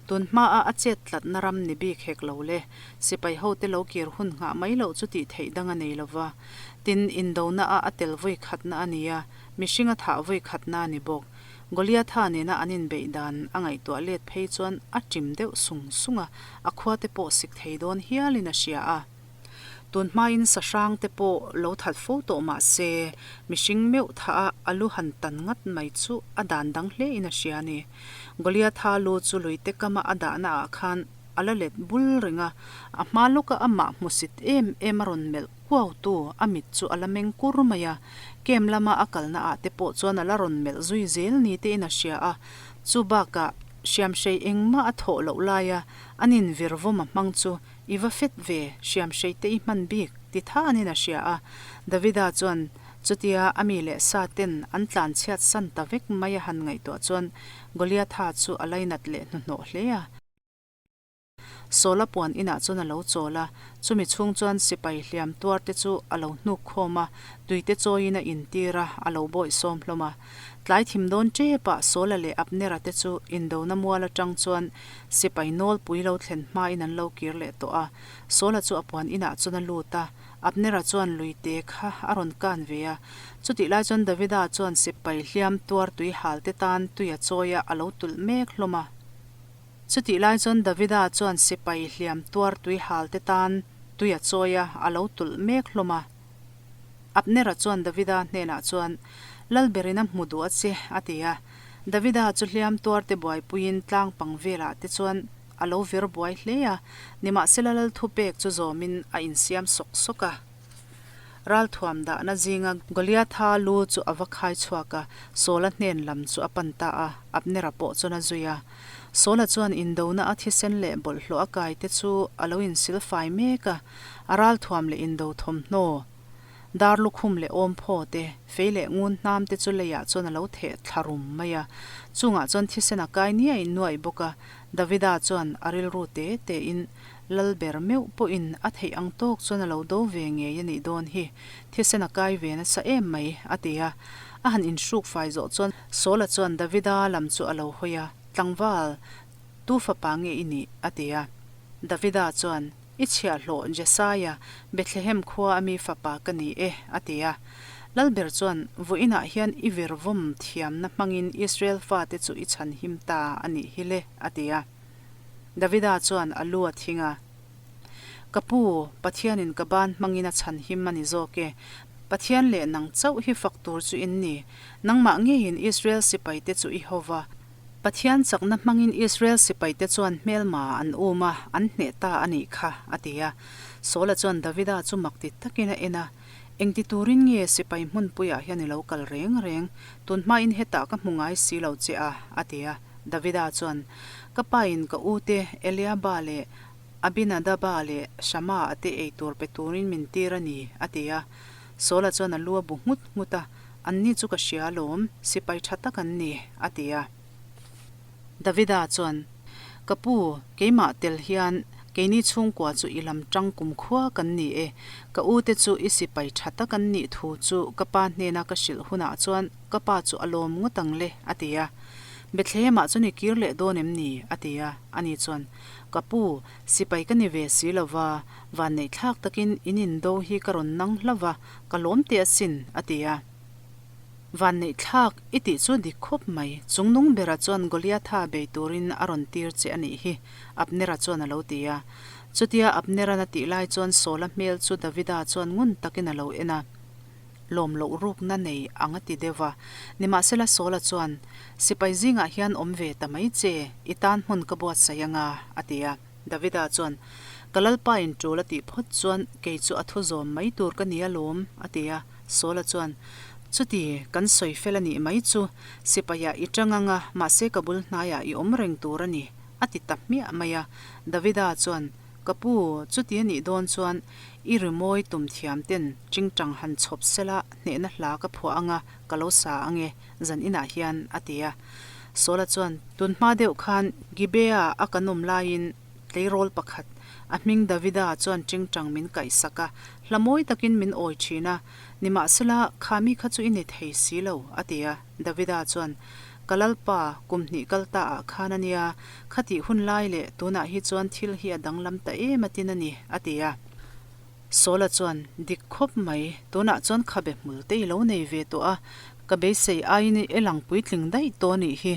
Tun hmaa a chet tlatna ram ni bik hek lo le, sipai hote lo kir hun nghah mai loh chu tih theih dang a nei lo va. Tin, indona a a tel vawi khatna a ni a, mihring a thah vawi khatna a ni bawk. Goliatha nena an inbeih dan a ngaihtuah let phei chuan a ṭim deuh sung sung a, a khua te pawh sik thei dawn hialin a hria a. Tun hmain sahrang te pawh lo that fo tawh mah se, mihring meuh thah a a lu han tan ngat mai chu a dan dang hlein a hria a ni. Goliatha lu chu luite kama a dahna ah khan a la let bul reng a, a hma lawka amah hmusit em em a rawn melh kuautu a mit chu a la meng kur mai a, kem lama a kalna ah te pawh chuan a la rawn melh zui zel ni tein a hria a, chu bakah hriamhrei engmah a thawh loh laia an invir vawm a hmang chu I va fet ve, hriamhrei te i hman bik, ti thanin a hria a. Davida chuan chutia a mi leh sa ten an tlanchhiat san ta vek mai a han ngaihtuah chuan Goliatha chu a lainat leh hnuhnawh hle a. Sawla puan inah chuan a lo chawl a, chumi chhung chuan sipai hliam tuar te chu a lo hnuk khawm a, tui te chawiin a intir a, a lo bawihsawm hlawm a. Tlai thim dawn ṭepah Sawla leh Abnera te chu indona mual aṭang chuan Sipai nawlpui lo thlen hmain an lo kir leh tawh a, Sawla chu a puan inah chuan a lut a, Abnera chuan luite kha a rawn kan ve a. Chutih lai chuan Davida chuan sipai hliam tuar tui hal te tan tui a chawi a, a lo tulh mek hlawm a. Chutih lai chuan Davida chuan sipai hliam tuar tui hal te tan tui a chawi a, a lo tulh mek hlawm a. Abnera chuan Davida hnenah chuan, Lalberin a hmu duh a che, a ti a. Davida chu hliam tuarte buaipuiin tlang pang velah te chuan a lo vir buai hle a, nimahsela lal thupek chu zawmin a insiam sawk sawk a. Ralthuam dahna zinga Goliatha lu chu a va khai chhuak a, Saula hnen lam chu a pan ta a, Abnera pawh chuan a zui a. Saula chuan indona a thisen leh bawlhhlawh a kai te chu a lo insil fai mek a, a ralthuam leh indo thawmhnaw, Dar lukhum leh awmphaw te, fei leh ngun hnam te chu leiah chuan a lo theh thla rum mai a. Chungah chuan thisen a kai niai nuaih bawk a. Davida chuan a rilru te te in Lal ber meuh pawhin a theih ang tawk chuan a lo do ve ngei a nih dawn hi. Thisen a kai ve nasa em mai, a ti a. A han inhruk fai zawh chuan Saula chuan Davida lam chu a lo hawi a. Tlangval, tu fapa nge i nih? a ti a. Davida chuan, I chhiahhlawh Jesaia, Bethlehem khua a mi fapa ka ni e, a ti a. Lalber chuan, Vawiinah hian i virvawm thiamna hmangin Israel fate chu i chhanhim ta a nih hi le, a ti a. Davida chuan a lu a thing a. Ka pu, Pathianin ka ban hmangin a chhanhim a ni zawk e. Pathian leh nang chauh hi fak tur chu in ni. Nangmah ngeiin Israel sipaite chu i ho va. Pathian chakna hmangin Israel sipaite chuan hmelma an um a, an hneh ta a nih kha, a ti a. Saula chuan Davida chu mak ti takin a en a, Engti turin nge sipai hmunpuiah hian i lo kal reng reng? Tun hmain hetah ka hmu ngai si lo che a, a ti a. Davida chuan, Ka pain ka ute Eliaba leh Abinadaba leh Shama-a te ei tur pe turin min tir a ni, a ti a. Saula chuan a lu a bu nghut nghut a, Anni chu ka hria alawm, sipai tha tak an ni, a ti a. Davida chuan, Ka pu, keimah tel hian keini chhungkua chu i lam tang kumkhua kan ni e. Ka ute chu i sipai tha tak an nih thu chu ka pa hnena ka hrilh hunah chuan ka pa chu a lawm ngawt ang le, a ti a. Bethlehemah chuan i kir leh dawn em ni? a ti a. Ani chuan, Ka pu, sipai ka ni ve si lo va, vanneih thlak takin in indo hi ka rawn nang hla va, ka lawm teh asin, a ti a. Vanneih thlak i tih chu dik khawp mai, chungnung bera chuan Goliatha bei turin a rawn tir che a nih hi, Abnera chuan a lo ti a. Chutia Abnera'n a tih lai chuan Saula hmel chu Davida chuan ngun takin a lo en a. Lawm loh rukna nei ang a ti deuh a. Nimahsela Saula chuan, Sipai zingah hian awm ve ta mai che, i tan hmun ka buatsaih anga, a ti a. Davida chuan, Ka Lalpa in tul a tih phawt chuan kei chu a thu zawm mai tur ka ni alawm, a ti a. Saula chuan, Chuti, kan sawi fel a nih mai chu, sipaiah i tang ang a, mahse ka bul hnaiah i awm reng tur a ni, a ti ta hmiah mai a. Davida chuan, Ka pu, chuti a nih dawn chuan i rimawi tum thiam ten tingtang han chhawp sela hnehna hla ka phuah ang a, ka lo sa ang e, zan inah hian, a ti a. Saula chuan, Tun hma deuh khan Gibea a kan awm laiin tleirawl pakhat, a hming Davida chuan tingtang min kaihsak a, hla mawi takin min awi thin a, nimahsela kha mi kha chu i ni thei si lo, a ti a. Davida chuan, Ka Lalpa, kum hnih kal ta ah khan a nia, khatih hun lai leh tunah hi chuan thil hi a danglam ta em a tin a ni, a ti a. Saula chuan, Dik khawp mai, tunah chuan khabe hmul te i lo nei ve tawh a, ka beisei aiin i elang puitling daih tawh a nih hi.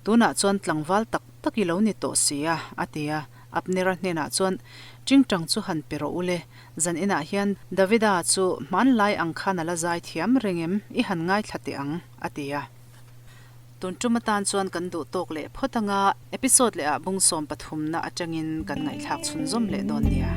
Tunah chuan tlangval tak tak i lo ni tawh si a, a ti a. Abnera hnenah chuan, Tingtang chu han pe rawh u le, zan inah hian Davida chu hmanlai ang khan a la zai thiam reng em, i han ngaithla teh ang, a ti a. Tun tum atan chuan kan duh tawk leh phawt anga episode leh ah bung sawm pathumna atangin kan ngaihthlak chhunzawm leh dawn nia.